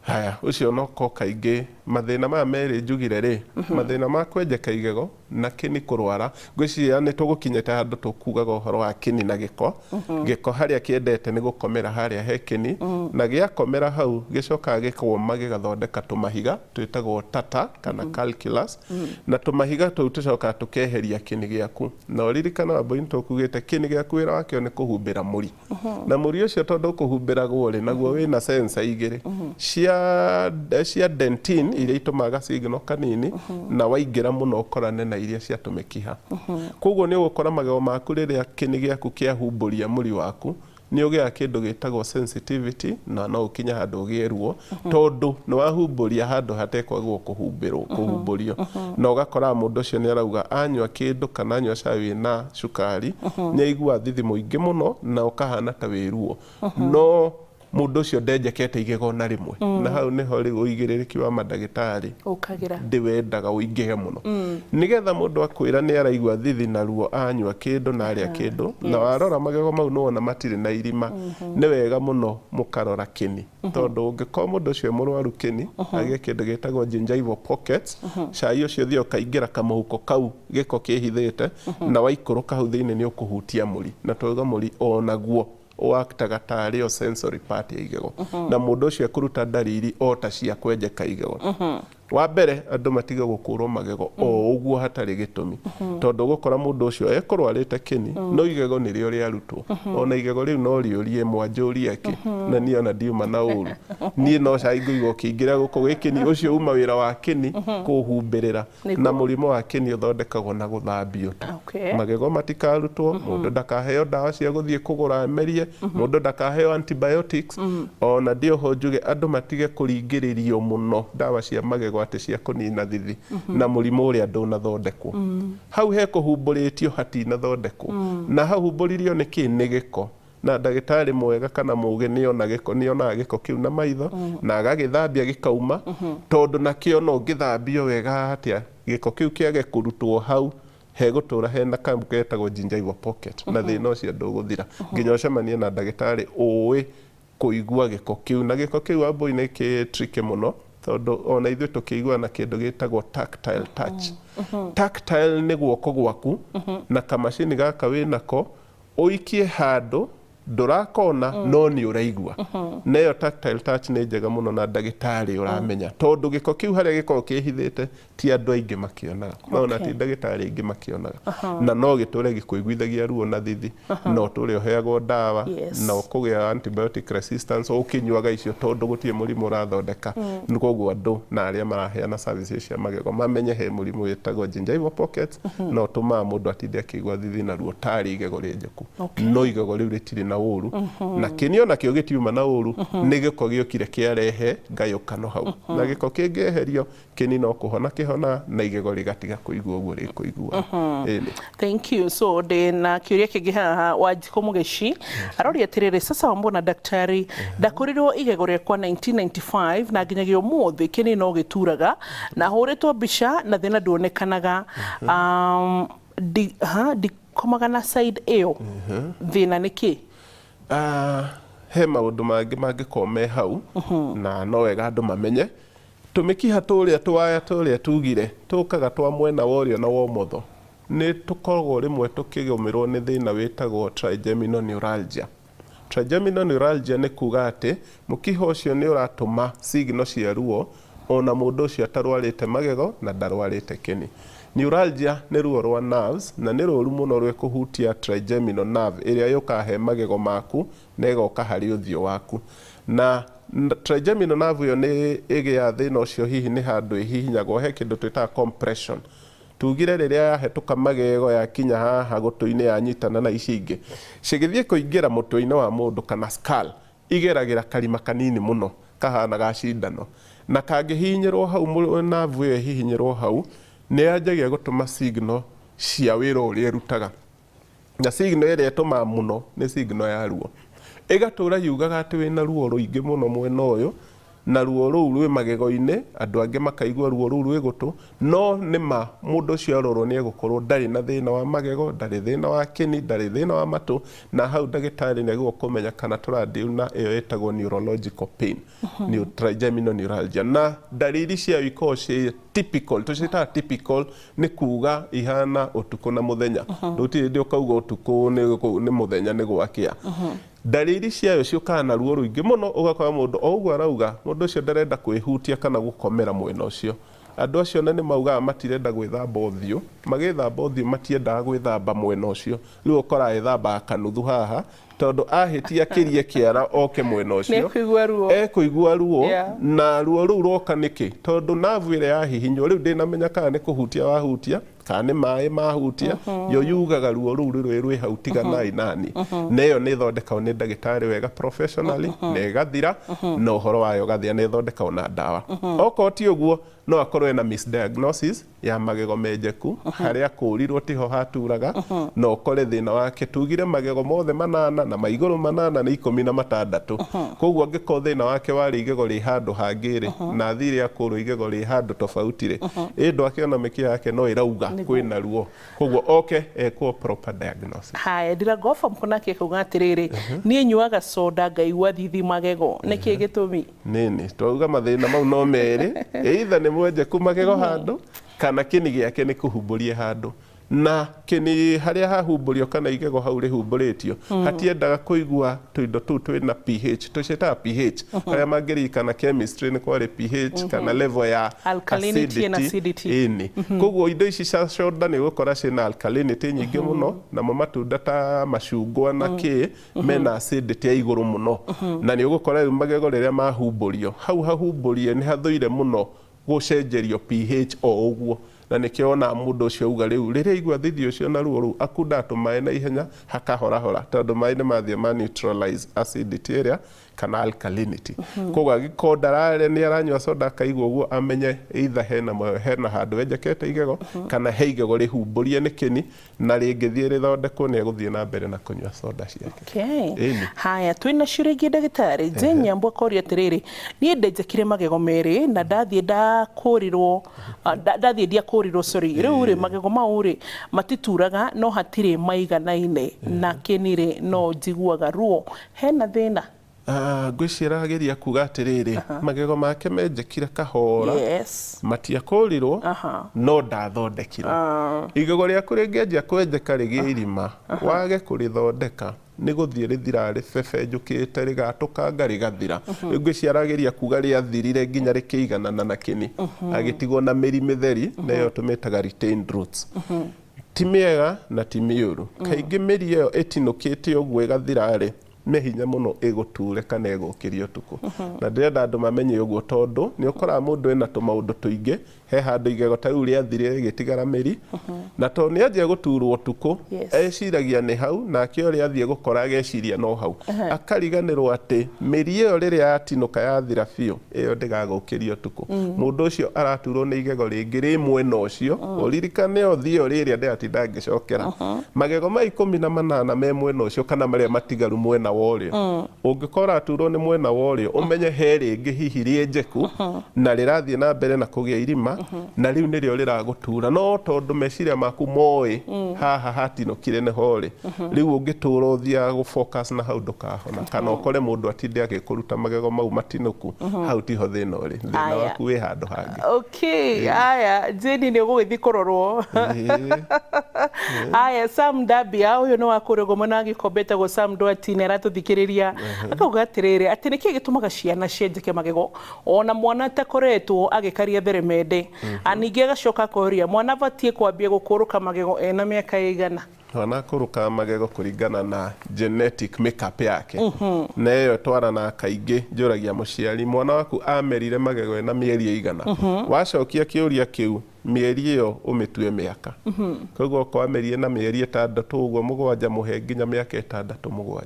Haya, ũcio no ko kaingĩ mathĩna maya merĩ njugire rĩ, mathĩna ma kwenjeka igego na kĩni kũrwara, ngwĩciria nĩ tũgũkinyĩte handũ tũkugaga ũhoro wa kĩni na gĩko. Gĩko harĩa kĩendete nĩ gũkomera harĩa he kĩni, na gĩakomera hau gĩcokaga gĩkoma gĩgathondeka tũmahiga twĩtagwo tata kana calculus, na tũmahiga tũu tũcokaga tũkeheria kĩni gĩaku. Na ũririkana Wambui nĩ tũkugĩte kĩni gĩaku wĩra wakĩo nĩ kũhumbĩra mũri, na mũri ũcio tondũ ũkũhumbĩragwo rĩ, naguo wĩna sensor igĩrĩ cia dentin iria itũmaga signal kanini, na waingĩra mũno ũkorane na iria cia tũmĩkiha. Koguo nĩ ũgũkora magego maku rĩrĩa kĩni gĩaku kĩahumbũria mũri waku Nĩ ũgĩaga kĩndũ gĩtagwo sensitivity, na no ũkinye handũ ũgĩe ruo, tondũ nĩ wahumbũria handũ hatekwagwo kũhumbĩrwo, kũhumbũrio. Na ũgakora mũndũ ũcio nĩ arauga anyua kĩndũ kana anyua cai wĩna cukari, nĩ aigua thithi mũingĩ mũno na ũkahana ta wĩ ruo, no mũndũ ũcio ndenjekete igego na rĩmwe. Na hau nĩho rĩu ũigĩrĩrĩki wa mandagĩtarĩ ũkagĩra ndĩwendaga ũingĩhe mũno, nĩgetha mũndũ akwĩra nĩ araigua thithi na ruo anyua kĩndũ na arĩa kĩndũ, na warora magego mau nĩwona matirĩ na irima, nĩ wega mũno mũkarora kĩni, tondũ ũngĩkorwo mũndũ ũcio e mũrwaru kĩni, agĩe kĩndũ gĩtagwo gingival pockets, cai ũcio ũthiĩ ũkaingĩra kamũhuko kau gĩko kĩhithĩte, na waikũrũka hau thĩinĩ nĩ ũkũhutia mũri, na twauga mũri onaguo waktaga tarĩ o sensory part ya igego, na mũndũ ũcio ekũruta ndariri o ta cia kwenjeka igego. Wa mbere, andũ matige gũkũrwo magego o ũguo hatarĩ gĩtũmi, tondũ ũgũkora mũndũ ũcio ekũrwarĩte kĩni, no igego nĩrĩo rĩarutwo. Ona igego rĩu no rĩũrie mwanjũrie kĩ, na niĩ ona ndiuma na ũru, niĩ no cai ngũigua ũkĩingĩra gũkũ gwĩ kĩni. Ũcio uma wĩra wa kĩni kũhumbĩrĩra, na mũrimũ wa kĩni ũthondekagwo na gũthambio tu. Magego matikarutwo, mũndũ ndakaheo ndawa cia gũthiĩ kũgũra amerie, mũndũ ndakaheo antibiotics. Ona ndĩoho njuge andũ matige kũringĩrĩrio mũno ndawa cia magego atĩ cia kũnina thithi na mũrimũ ũrĩa ndũnathondekwo. Hau he kũhumbũrĩtio hatinathondekwo, na hau humbũririo nĩ kĩ? Nĩ gĩko. Na ndagĩtarĩ mwega kana mũgĩ nĩona gĩko, nĩonaga gĩko kĩu na maitho na agagĩthambia gĩkauma, tondũ nakĩo no ngĩthambio wega atĩa, gĩko kĩu kĩage kũrutwo hau hegũtũra hena kamũ getagwo gingival pocket, na thĩna ũcio ndũgũthira nginya ũcemanie na ndagĩtarĩ ũĩ kũigua gĩko kĩu. Na gĩko kĩu, Wambui, nĩ kĩ tricky mũno, tondũ ona ithuĩ tũkĩigua na kĩndũ gĩtagwo tactile touch. Tactile nĩ guoko gwaku na kamacini gaka wĩnako ũikie handũ ndũrakona no nĩ ũraigua. Na ĩyo tactile touch nĩ njega mũno na ndagĩtarĩ ũramenya, tondũ gĩko kĩu harĩa gĩkoragwo kĩhithĩte ti andũ aingĩ makĩonaga, no ona ti ndagĩtarĩ aingĩ makĩonaga, na no gĩtũre gĩkũiguithagia ruo na thithi, na ũtũre ũheagwo ndawa na ũkũgĩa antibiotic resistance ũkĩnyuaga icio, tondũ gũtirĩ mũrimũ ũrathondeka. Nĩ koguo andũ na arĩa maraheana services cia magego mamenye he mũrimũ wĩtagwo gingival pockets, na ũtũmaga mũndũ atinde akĩigua thithi na ruo tarĩ igego rĩenjeku, no igego rĩu rĩtirĩ na ũru, na kĩni ona kĩo gĩtiuma na ũru, nĩ gĩko gĩokire kĩarehe ngayũkano hau. Na gĩko kĩngĩeherio, kĩni no kũhona kĩhona na igego rĩgatiga kũigua ũguo rĩkũigua. Ĩni. Thank you. So ndĩ kĩũria kĩngĩ haha. Wanjikũ Mũgeci aroria atĩrĩrĩ, sasa wambona daktari, ndakũrirwo igego rĩakwa 1995 na nginyagia ũmũthĩ kĩni no gĩturaga, na hũrĩtwo mbica na thĩna nduonekanaga. Ndikomaga na side ĩyo, thĩna nĩ kĩ? Ah, he maũndũ mangĩ mangĩkorwo me hau, na no wega andũ mamenye tũmĩkiha tũrĩa tũwaya tũrĩa tugire tũkaga twa mwena wa ũrĩo na wa ũmotho nĩ tũkoragwo rĩmwe tũkĩgũmĩrwo nĩ thĩna wĩtagwo trigeminal neuralgia. Trigeminal neuralgia nĩ kuga atĩ mũkiha ũcio nĩ ũratũma signal cia ruo ona mũndũ ũcio atarwarĩte magego na ndarwarĩte kĩni. Neuralgia nĩ ruo rwa nerves, na nĩ rũru mũno rwĩkũhutia trigeminal nerve ĩrĩa yũkaga he magego maku na ĩgoka harĩ ũthiũ waku. Na trigeminal nerve ĩyo nĩ ĩgĩa thĩna ũcio, hihi nĩ handũ ĩhihinyagwo, he kĩndũ twĩtaga compression. Tugire rĩrĩa yahĩtũka magego yakinya haha gũtũ-inĩ yanyitana na ici ingĩ cigĩthiĩ kũingĩra mũtwe-inĩ wa mũndũ kana skull, igeragĩra karima kanini mũno kahana ga cindano, na kangĩhihinyĩrwo hau, nerve ĩyo ĩhihinyĩrwo hau, nĩ yanjagia gũtũma signal cia wĩra ũrĩa ĩrutaga, na signal ĩrĩa ĩtũmaga mũno nĩ signal ya ruo. Ĩgatũra yugaga atĩ wĩna ruo rũingĩ mũno mwena ũyũ, na ruo rũu rwĩ magego-inĩ, andũ angĩ makaigua ruo rũu rwĩ gũtũ, no nĩma mũndũ ũcio arorwo nĩ egũkorwo ndarĩ na thĩna wa magego, ndarĩ thĩna wa kĩni, ndarĩ thĩna wa matũ. Na hau ndagĩtarĩ nĩ agĩrĩirwo kũmenya kana tũradeal na ĩyo ĩtagwo neurological pain, nĩ trigeminal neuralgia. Na ndariri ciayo ikoragwo ciĩ typical, tũciĩtaga typical nĩ kuga ihana ũtukũ na mũthenya. Ndũtirĩ hĩndĩ ũkauga ũtukũ nĩ mũthenya nĩ gwakĩa. Ndariri ciayo ciũkaga na ruo rũingĩ mũno, ũgakora mũndũ o ũguo arauga mũndũ ũcio ndarenda kwĩhutia kana gũkomera mwena ũcio. Andũ acio na nĩ maugaga matirenda gwĩthamba ũthiũ, magĩthamba ũthiũ matiendaga gwĩthamba mwena ũcio, rĩu ũkoraga ĩthambaga kanuthu haha. Tondũ ahĩtia kĩrie kĩara oke mwena ũcio, Nĩekũigua ruo. Ekũigua ruo. Yeah. Na ruo rũu rwoka nĩkĩ? Tondũ nerve ĩrĩa yahihinywo rĩu, ndĩnamenya kana nĩ kũhutia wahutia kana nĩ maĩ mahutia, yo yugaga ruo rũu rũrĩ rwĩ hau, tiganai nani. Na ĩyo nĩ ĩthondekagwo nĩ ndagĩtarĩ wega professionally na ĩgathira na ũhoro wayo ũgathira, na ĩthondekagwo na ndawa. Okorwo ti ũguo, no akorwo ena misdiagnosis ya magego menjeku, harĩa kũrirwo tiho haturaga, na ũkore thĩna wake tugire magego mothe manana na maigũrũ manana nĩ 16. Koguo angĩkorwo thĩna wake warĩ igego rĩ handũ hangĩ rĩ, na athire akũrwo igego rĩ handũ tofauti rĩ, ĩ ndwakĩona mĩkiha yake no ĩrauga kwĩna ruo. Koguo oke ekwo proper diagnosis. Haya, ndiragoba mkonake akauga atĩrĩrĩ, niĩ nyuaga soda ngaigua thithi magego, nĩkĩ gĩtũmi? Nini twauga mathĩna mau no merĩ, either nĩ mwenjeku magego handũ kana kĩni gĩake nĩ kũhumbũrie handũ, na kĩni harĩa hahumbũrio kana igego hau rĩhumbũrĩtio hatiendaga kũigua tũindo tũu twĩna pH, tũciĩtaga pH. Arĩa mangĩririkana chemistry, nĩ kwarĩ pH kana level ya alkalinity and acidity. Ĩni koguo indo ici cia soda nĩ ũgũkora ciĩna alkalinity nyingĩ mũno, namo matunda ta macungwa na kĩ mena acidity ya igũrũ mũno, na nĩ ũgũkora rĩu magego rĩrĩa mahumbũrio hau hahumbũrie nĩ hathũire mũno gũcenjerio pH o ũguo. Na nĩkĩo wonaga mũndũ ũcio auga rĩu rĩrĩa aigua thithi ũcio na ruo rũu, akunda tũmaĩ na ihenya hakahorahora, tondũ maĩ nĩ mathiĩ ma neutralize acidity ĩrĩa kana alkalinity. Koguo angĩkorwo ndararĩa, nĩ aranyua soda akaigua ũguo, amenye either hena handũ enjekete igego kana he igego rĩhumbũrie nĩ kĩni, na rĩngĩthiĩ rĩthondekwo nĩ egũthiĩ na mbere na kũnyua soda ciake. Okay. Ĩni. Haya, twĩna ciũria ingĩ ndagĩtarĩ. Jane Nyambo akoria atĩrĩrĩ, niĩ ndenjekire magego merĩ na ndathiĩ ndakũrirwo, ndathiĩ ndiakũrirwo, sorry, rĩu rĩ magego mau rĩ matituraga no hatirĩ maiganaine na kĩni rĩ no njiguaga ruo, hena thĩna? Ngwĩciria arageria kuga atĩrĩrĩ, magego make menjekire kahora, matiakũrirwo, no ndathondekirwo. Igego rĩaku rĩngĩanjia kwenjeka rĩgĩe irima, wage kũrĩthondeka, nĩ gũthiĩ rĩthiraga rĩbebenjũkĩte, rĩgatũkanga, rĩgathira. Rĩu ngwĩciria arageria kuga rĩathirire nginya rĩkĩiganana na kĩni, agĩtigwo na mĩri mĩtheri, na ĩyo tũmĩtaga retained roots. Ti mĩega na ti mĩũru. Kaingĩ mĩri ĩyo ĩtinũkĩte ũguo ĩgathira rĩ, nĩ hinya mũno ĩgũture kana ĩgũkĩria ũtukũ. Na ndĩrenda andũ mamenye ũguo, tondũ nĩ ũkoraga mũndũ ena tũmaũndũ tũingĩ, he handũ igego ta rĩu rĩathirire rĩgĩtigara mĩri, na tondũ nĩ anjia gũturwo ũtukũ, eciragia nĩ hau, nake ũrĩa athiĩ gũkora ageciria no hau, akariganĩrwo atĩ mĩri ĩyo rĩrĩa yatinũka yathira biũ, ĩyo ndĩgagũkĩria ũtukũ. Mũndũ ũcio araturwo nĩ igego rĩngĩ rĩ mwena ũcio. Ũririkane o theory ĩrĩa ndĩratinda ngĩcokera, magego ma 18 me mwena ũcio kana marĩa matigaru mwena wa ũrĩo. Ũngĩkorwo ũraturwo nĩ mwena wa ũrĩo, ũmenye he rĩngĩ hihi rĩenjeku na rĩrathiĩ na mbere na kũgĩa irima, na rĩu nĩrĩo rĩragũtura, no tondũ meciria maku moĩ haha hatinũkire nĩho rĩ, rĩu ũngĩtũra ũthiaga gũ focus na hau ndũkahona, kana ũkore mũndũ atinde agĩkũruta magego mau matinũku. Hau tiho thĩna ũrĩ, thĩna Aya. waku wĩ handũ hangĩ. Okay, aya, Jane, nĩ ũgũgĩthiĩ kũrorwo. Aya, Sam Dabia, ũyũ nĩ wa kũrĩa ũguo mwena wa Gĩkombe, etagwo Sam Ndwati, nĩ aratũthikĩrĩria. Akauga atĩrĩrĩ, atĩ nĩkĩ gĩtũmaga ciana cienjeke magego ona mwana atakoretwo agĩkaria theremende? Ningĩ agacoka akoria, mwana abatiĩ kwambia gũkũrũka magego ena mĩaka ĩigana? Mwana akũrũkaga magego kũringana na genetic makeup yake, na ĩyo twaranaga kaingĩ. Njũragia mũciari, mwana waku amerire magego ena mĩeri ĩigana? Wacokia kĩũria kĩu, mĩeri ĩyo ũmĩtue mĩaka. Koguo okorwo amerire na mĩeri 6 ũguo 7, mũhe nginya mĩaka 6 7.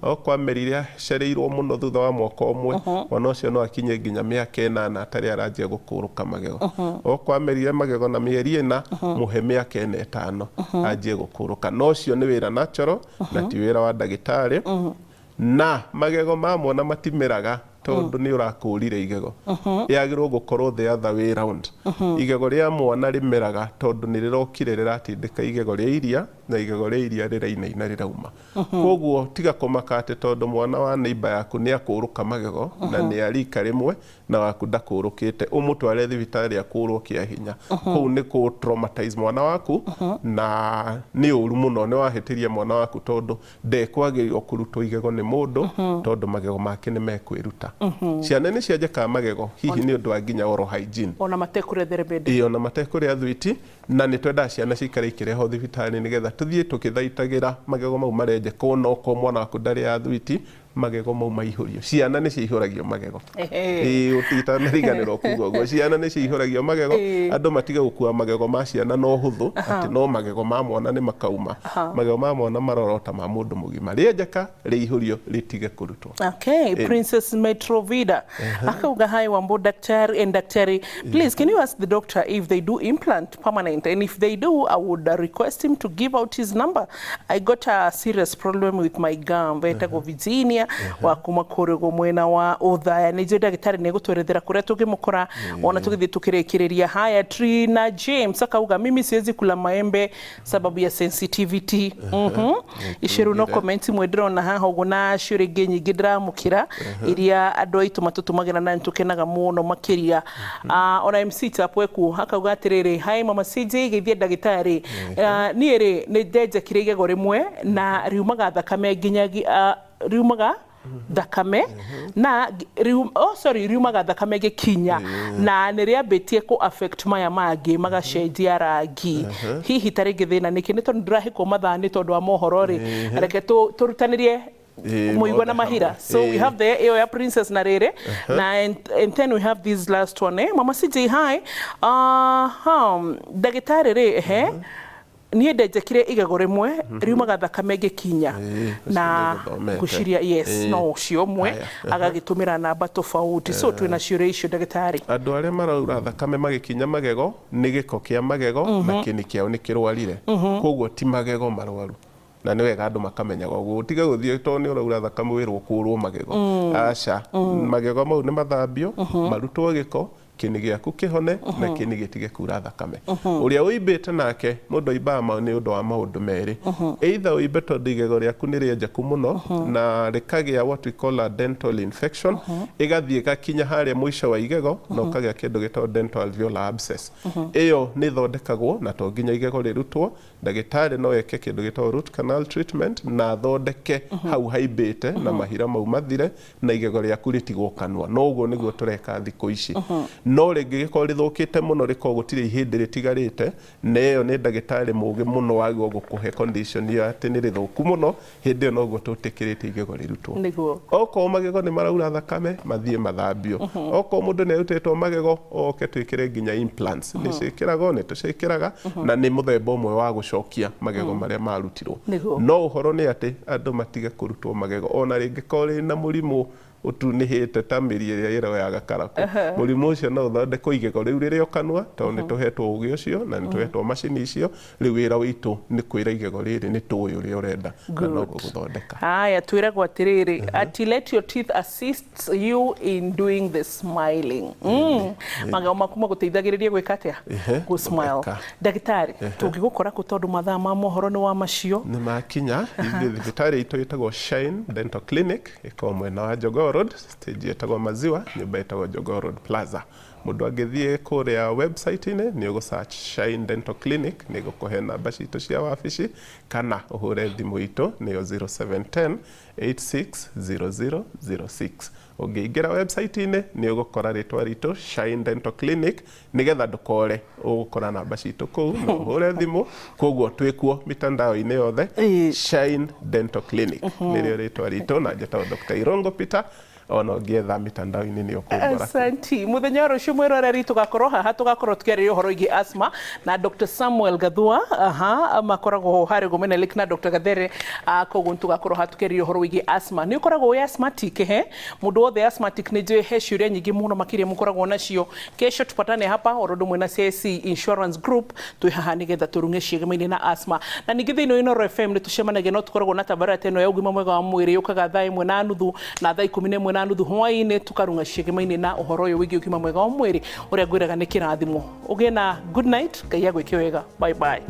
Okorwo amerire acereirwo mũno thutha wa mwaka ũmwe, mwana ũcio no akinye nginya mĩaka 8 atarĩ aranjia gũkũrũka magego. Okorwo amerire magego na mĩeri 4, mũhe mĩaka 4 5 anjie gũkũrũka. No ũcio nĩ wĩra natural na ti wĩra wa ndagĩtarĩ. Na magego ma mwana matimeraga tondũ nĩ ũrakũrire igego, yagĩrĩirwo gũkorwo the other way round. Igego rĩa mwana rĩmeraga tondũ nĩ rĩrokire rĩratindĩka igego rĩa iria, na igego rĩa iria rĩrainaina rĩrauma. Koguo tiga kũmaka atĩ tondũ mwana wa neighbor yaku nĩ akũrũka magego na nĩ arika rĩmwe na waku ndakũrũkĩte, ũmũtware thibitarĩ akũrwo kĩa hinya. Kũu nĩ kũ traumatize mwana waku na nĩ ũru mũno, nĩ wahĩtĩria mwana waku, tondũ ndekwagĩrĩirwo kũrutwo igego nĩ mũndũ, tondũ magego make nĩ mekwĩruta. Ciana nĩ cianjekaga magego hihi nĩ ũndũ wa nginya oral hygiene, ona matekũrĩa theremende. Ĩĩ, ona matekũrĩa thwiti. Na nĩ twendaga ciana cikare ikĩrehwo thibitarĩ nĩgetha Tũthiĩ tũkĩthaitagĩra magego mau marenjekwo, no korwo mwana waku ndarĩaga thwiti, magego mau maihũrio. Ciana nĩ ciihũragio magego. Ĩĩ, itanariganĩrwo kuga ũguo, ciana nĩ ciihũragio magego. Andũ matige gũkua magego ma ciana na ũhũthũ, atĩ no magego ma mwana nĩ makauma. Magego ma mwana marorota ma mũndũ mũgima. Rĩenjeka, rĩihũrio, rĩtige kũrutwo. Okay, Princess Metrovida. Akauga, "Hi Wambo daktari and daktari. Please, can you ask the doctor if they do implant permanent? And if they do, I would request him to give out his number. I got a serious problem with my gum." Betagwo Virginia wa kuma kũrĩgwo mwena wa Othaya. Nĩ njũĩ ndagĩtarĩ nĩ egũtwerethera kũrĩa tũngĩmũkora ona tũgĩthiĩ tũkĩrĩkĩrĩria. Haya, Trina James akauga, "Mimi siwezi kula maembe sababu ya sensitivity." Icio rĩu no comment imwe ndĩrona haha ũguo, na ciũria ingĩ nyingĩ ndĩramũkĩra iria andũ aitũ matũtũmagĩra, na nĩtũkenaga mũno makĩria. Ona MC Chapweku akauga atĩrĩrĩ, "Hi Mama CJ, geithie ndagĩtarĩ. Niĩ rĩ, nĩ ndenjekire igego rĩmwe na riumaga thakame nginya riumaga thakame na oh sorry, riumaga thakame gĩkinya na nĩ rĩambĩtie kũ affect maya mangĩ magacenjia rangi. Hihi ta rĩngĩ thĩna nĩkĩ? Nĩ tondũ ndĩrahĩkwo mathaa nĩ tondũ wa mohoro rĩ, reke tũrutanĩrie mũigua na mothe mahira." hamwe. So we have the ĩyo ya Princess na rĩrĩ na and then we have this last one, eh? "Mama CJ, hi, ndagĩtarĩ rĩ, ehe, niĩ ndenjekire igego rĩmwe riumaga thakame ngĩkinya." Ũcio Na nĩngũthomete. ngwĩciria yes, no ũcio ũmwe agagĩtũmĩra namba tofauti, so twĩna ciũria icio, ndagĩtarĩ. Andũ arĩa maraura thakame magĩkinya magego, nĩ gĩko kĩa magego na kĩni kĩao nĩ kĩrwarire, koguo ti magego marwaru, na nĩ wega andũ makamenyaga ũguo. Ũtige gũthiĩ tondũ nĩ ũraura thakame wĩrwo kũrwo magego. Aca, magego mau nĩ mathambio, marutwo gĩko, kĩni gĩaku kĩhone na kĩni gĩtige kura thakame. Ũrĩa ũimbĩte nake, mũndũ aimbaga nĩ ũndũ wa maũndũ merĩ: either ũimbe tondũ igego rĩaku nĩ rĩenjeku mũno na rĩkagĩa what we call a dental infection, ĩgathiĩ ĩgakinya harĩa mũico wa igego na ũkagĩa kĩndũ gĩtagwo dental alveolar abscess. Ĩyo nĩ ĩthondekagwo na to nginya igego rĩrutwo. Ndagĩtarĩ no eke kĩndũ gĩtagwo root canal treatment na athondeke hau haimbĩte na mahira mau mathire na igego rĩaku rĩtigwo kanua. No ũguo nĩguo tũreka thikũ ici. No rĩngĩgĩkorwo rĩthũkĩte mũno, rĩkorwo gũtirĩ ihĩndĩ rĩtigarĩte, na ĩyo nĩ ndagĩtarĩ mũgĩ mũno wagĩrĩirwo gũkũhe condition ĩyo atĩ nĩ rĩthũku mũno. Hĩndĩ ĩyo noguo tũtĩkĩrĩte igego rĩrutwo. Okorwo magego nĩ maraura thakame, mathiĩ mathambio. Okorwo mũndũ nĩ arutĩtwo magego, oke twĩkĩre nginya implants. Nĩ ciĩkĩragwo, nĩ tũciĩkĩraga, na nĩ mũthemba ũmwe wa gũcokia magego marĩa marutirwo. No ũhoro nĩ atĩ andũ matige kũrutwo magego, ona rĩngĩkorwo rĩ na mũrimũ ũtunĩhĩte ta mĩri ĩrĩa ĩroyaga karakũ. Mũrimũ ũcio no ũthondekwo igego rĩu rĩrĩ o kanua, tondũ nĩ tũhetwo ũgĩ ũcio na nĩ tũhetwo macini icio. Rĩu wĩra witũ nĩ kwĩra igego rĩrĩ nĩ tũĩ ũrĩa ũrenda na noguo gũthondeka. Haya, twĩragwo atĩrĩrĩ, ati let your teeth assist you in doing the smiling. Magego maku magũteithagĩrĩria gwĩka atĩa? Gũ smile. Gũtheka. Ndagĩtarĩ, tũngĩgũkora kũ, tondũ mathaa ma mohoro nĩ wa macio? Nĩ makinya. Ithuĩ thibitarĩ itũ ĩtagwo Shine Dental Clinic, ĩkoragwo mwena wa Jogoo Road, stage ĩtagwo Maziwa, nyũmba ĩtagwo Jogoo Road Plaza. Mũndũ angĩthiĩ kũrĩa website-inĩ, nĩ ũgũ search Shine Dental Clinic, nĩ ĩgũkũhe namba citũ cia wabici, kana ũhũre thimũ itũ, nĩyo 0710 860006. Ũngĩingĩra website-inĩ, nĩ ũgũkora rĩtwa ritũ Shine Dental Clinic, nĩgetha ndũkore, ũgũkora namba citũ kũu na ũhũre thimũ. Koguo twĩkuo mitandao-inĩ yothe. Shine Dental Clinic nĩrĩo rĩtwa ritũ, na njĩtagwo Dr. Irongo Peter. Ona ũngĩetha mitandao-inĩ nĩ ũkũngora. Asanti. Muthenya wa rũciũ, mwĩroreri, tũgakorwo haha, tũgakorwo tũkĩarĩria ũhoro wĩgiĩ asthma na Dr. Samuel Gathua. Aha, makoragwo harĩ Gomenelik na Dr. Gathere. Koguo tũgakorwo haha tũkĩarĩria ũhoro wĩgiĩ asthma. Nĩ ũkoragwo wĩ asthmatic? He mũndũ wothe asthmatic, nĩ njũĩ he ciũria nyingĩ mũno makĩria mũkoragwo nacio. Kesho tupatane hapa oro ũndũ ũmwe na CIC Insurance Group. Twĩ haha nĩgetha tũrung'e ciĩgema-inĩ na asthma. Na ningĩ thĩinĩ wa Inooro FM nĩ tũcemanagia, no tũkoragwo na tabarĩra ta ĩno ya ũgima mwega wa mwĩrĩ, yũkaga thaa 1:30 na thaa 11:30 hwaĩ-inĩ, tũkarung'a ciĩgema-inĩ na ũhoro ũyũ wĩgiĩ ũgima mwega wa mwĩrĩ, ũrĩa ngwĩraga nĩ kĩrathimo. Ũgĩe na good night, Ngai agwĩke wega. Bye bye.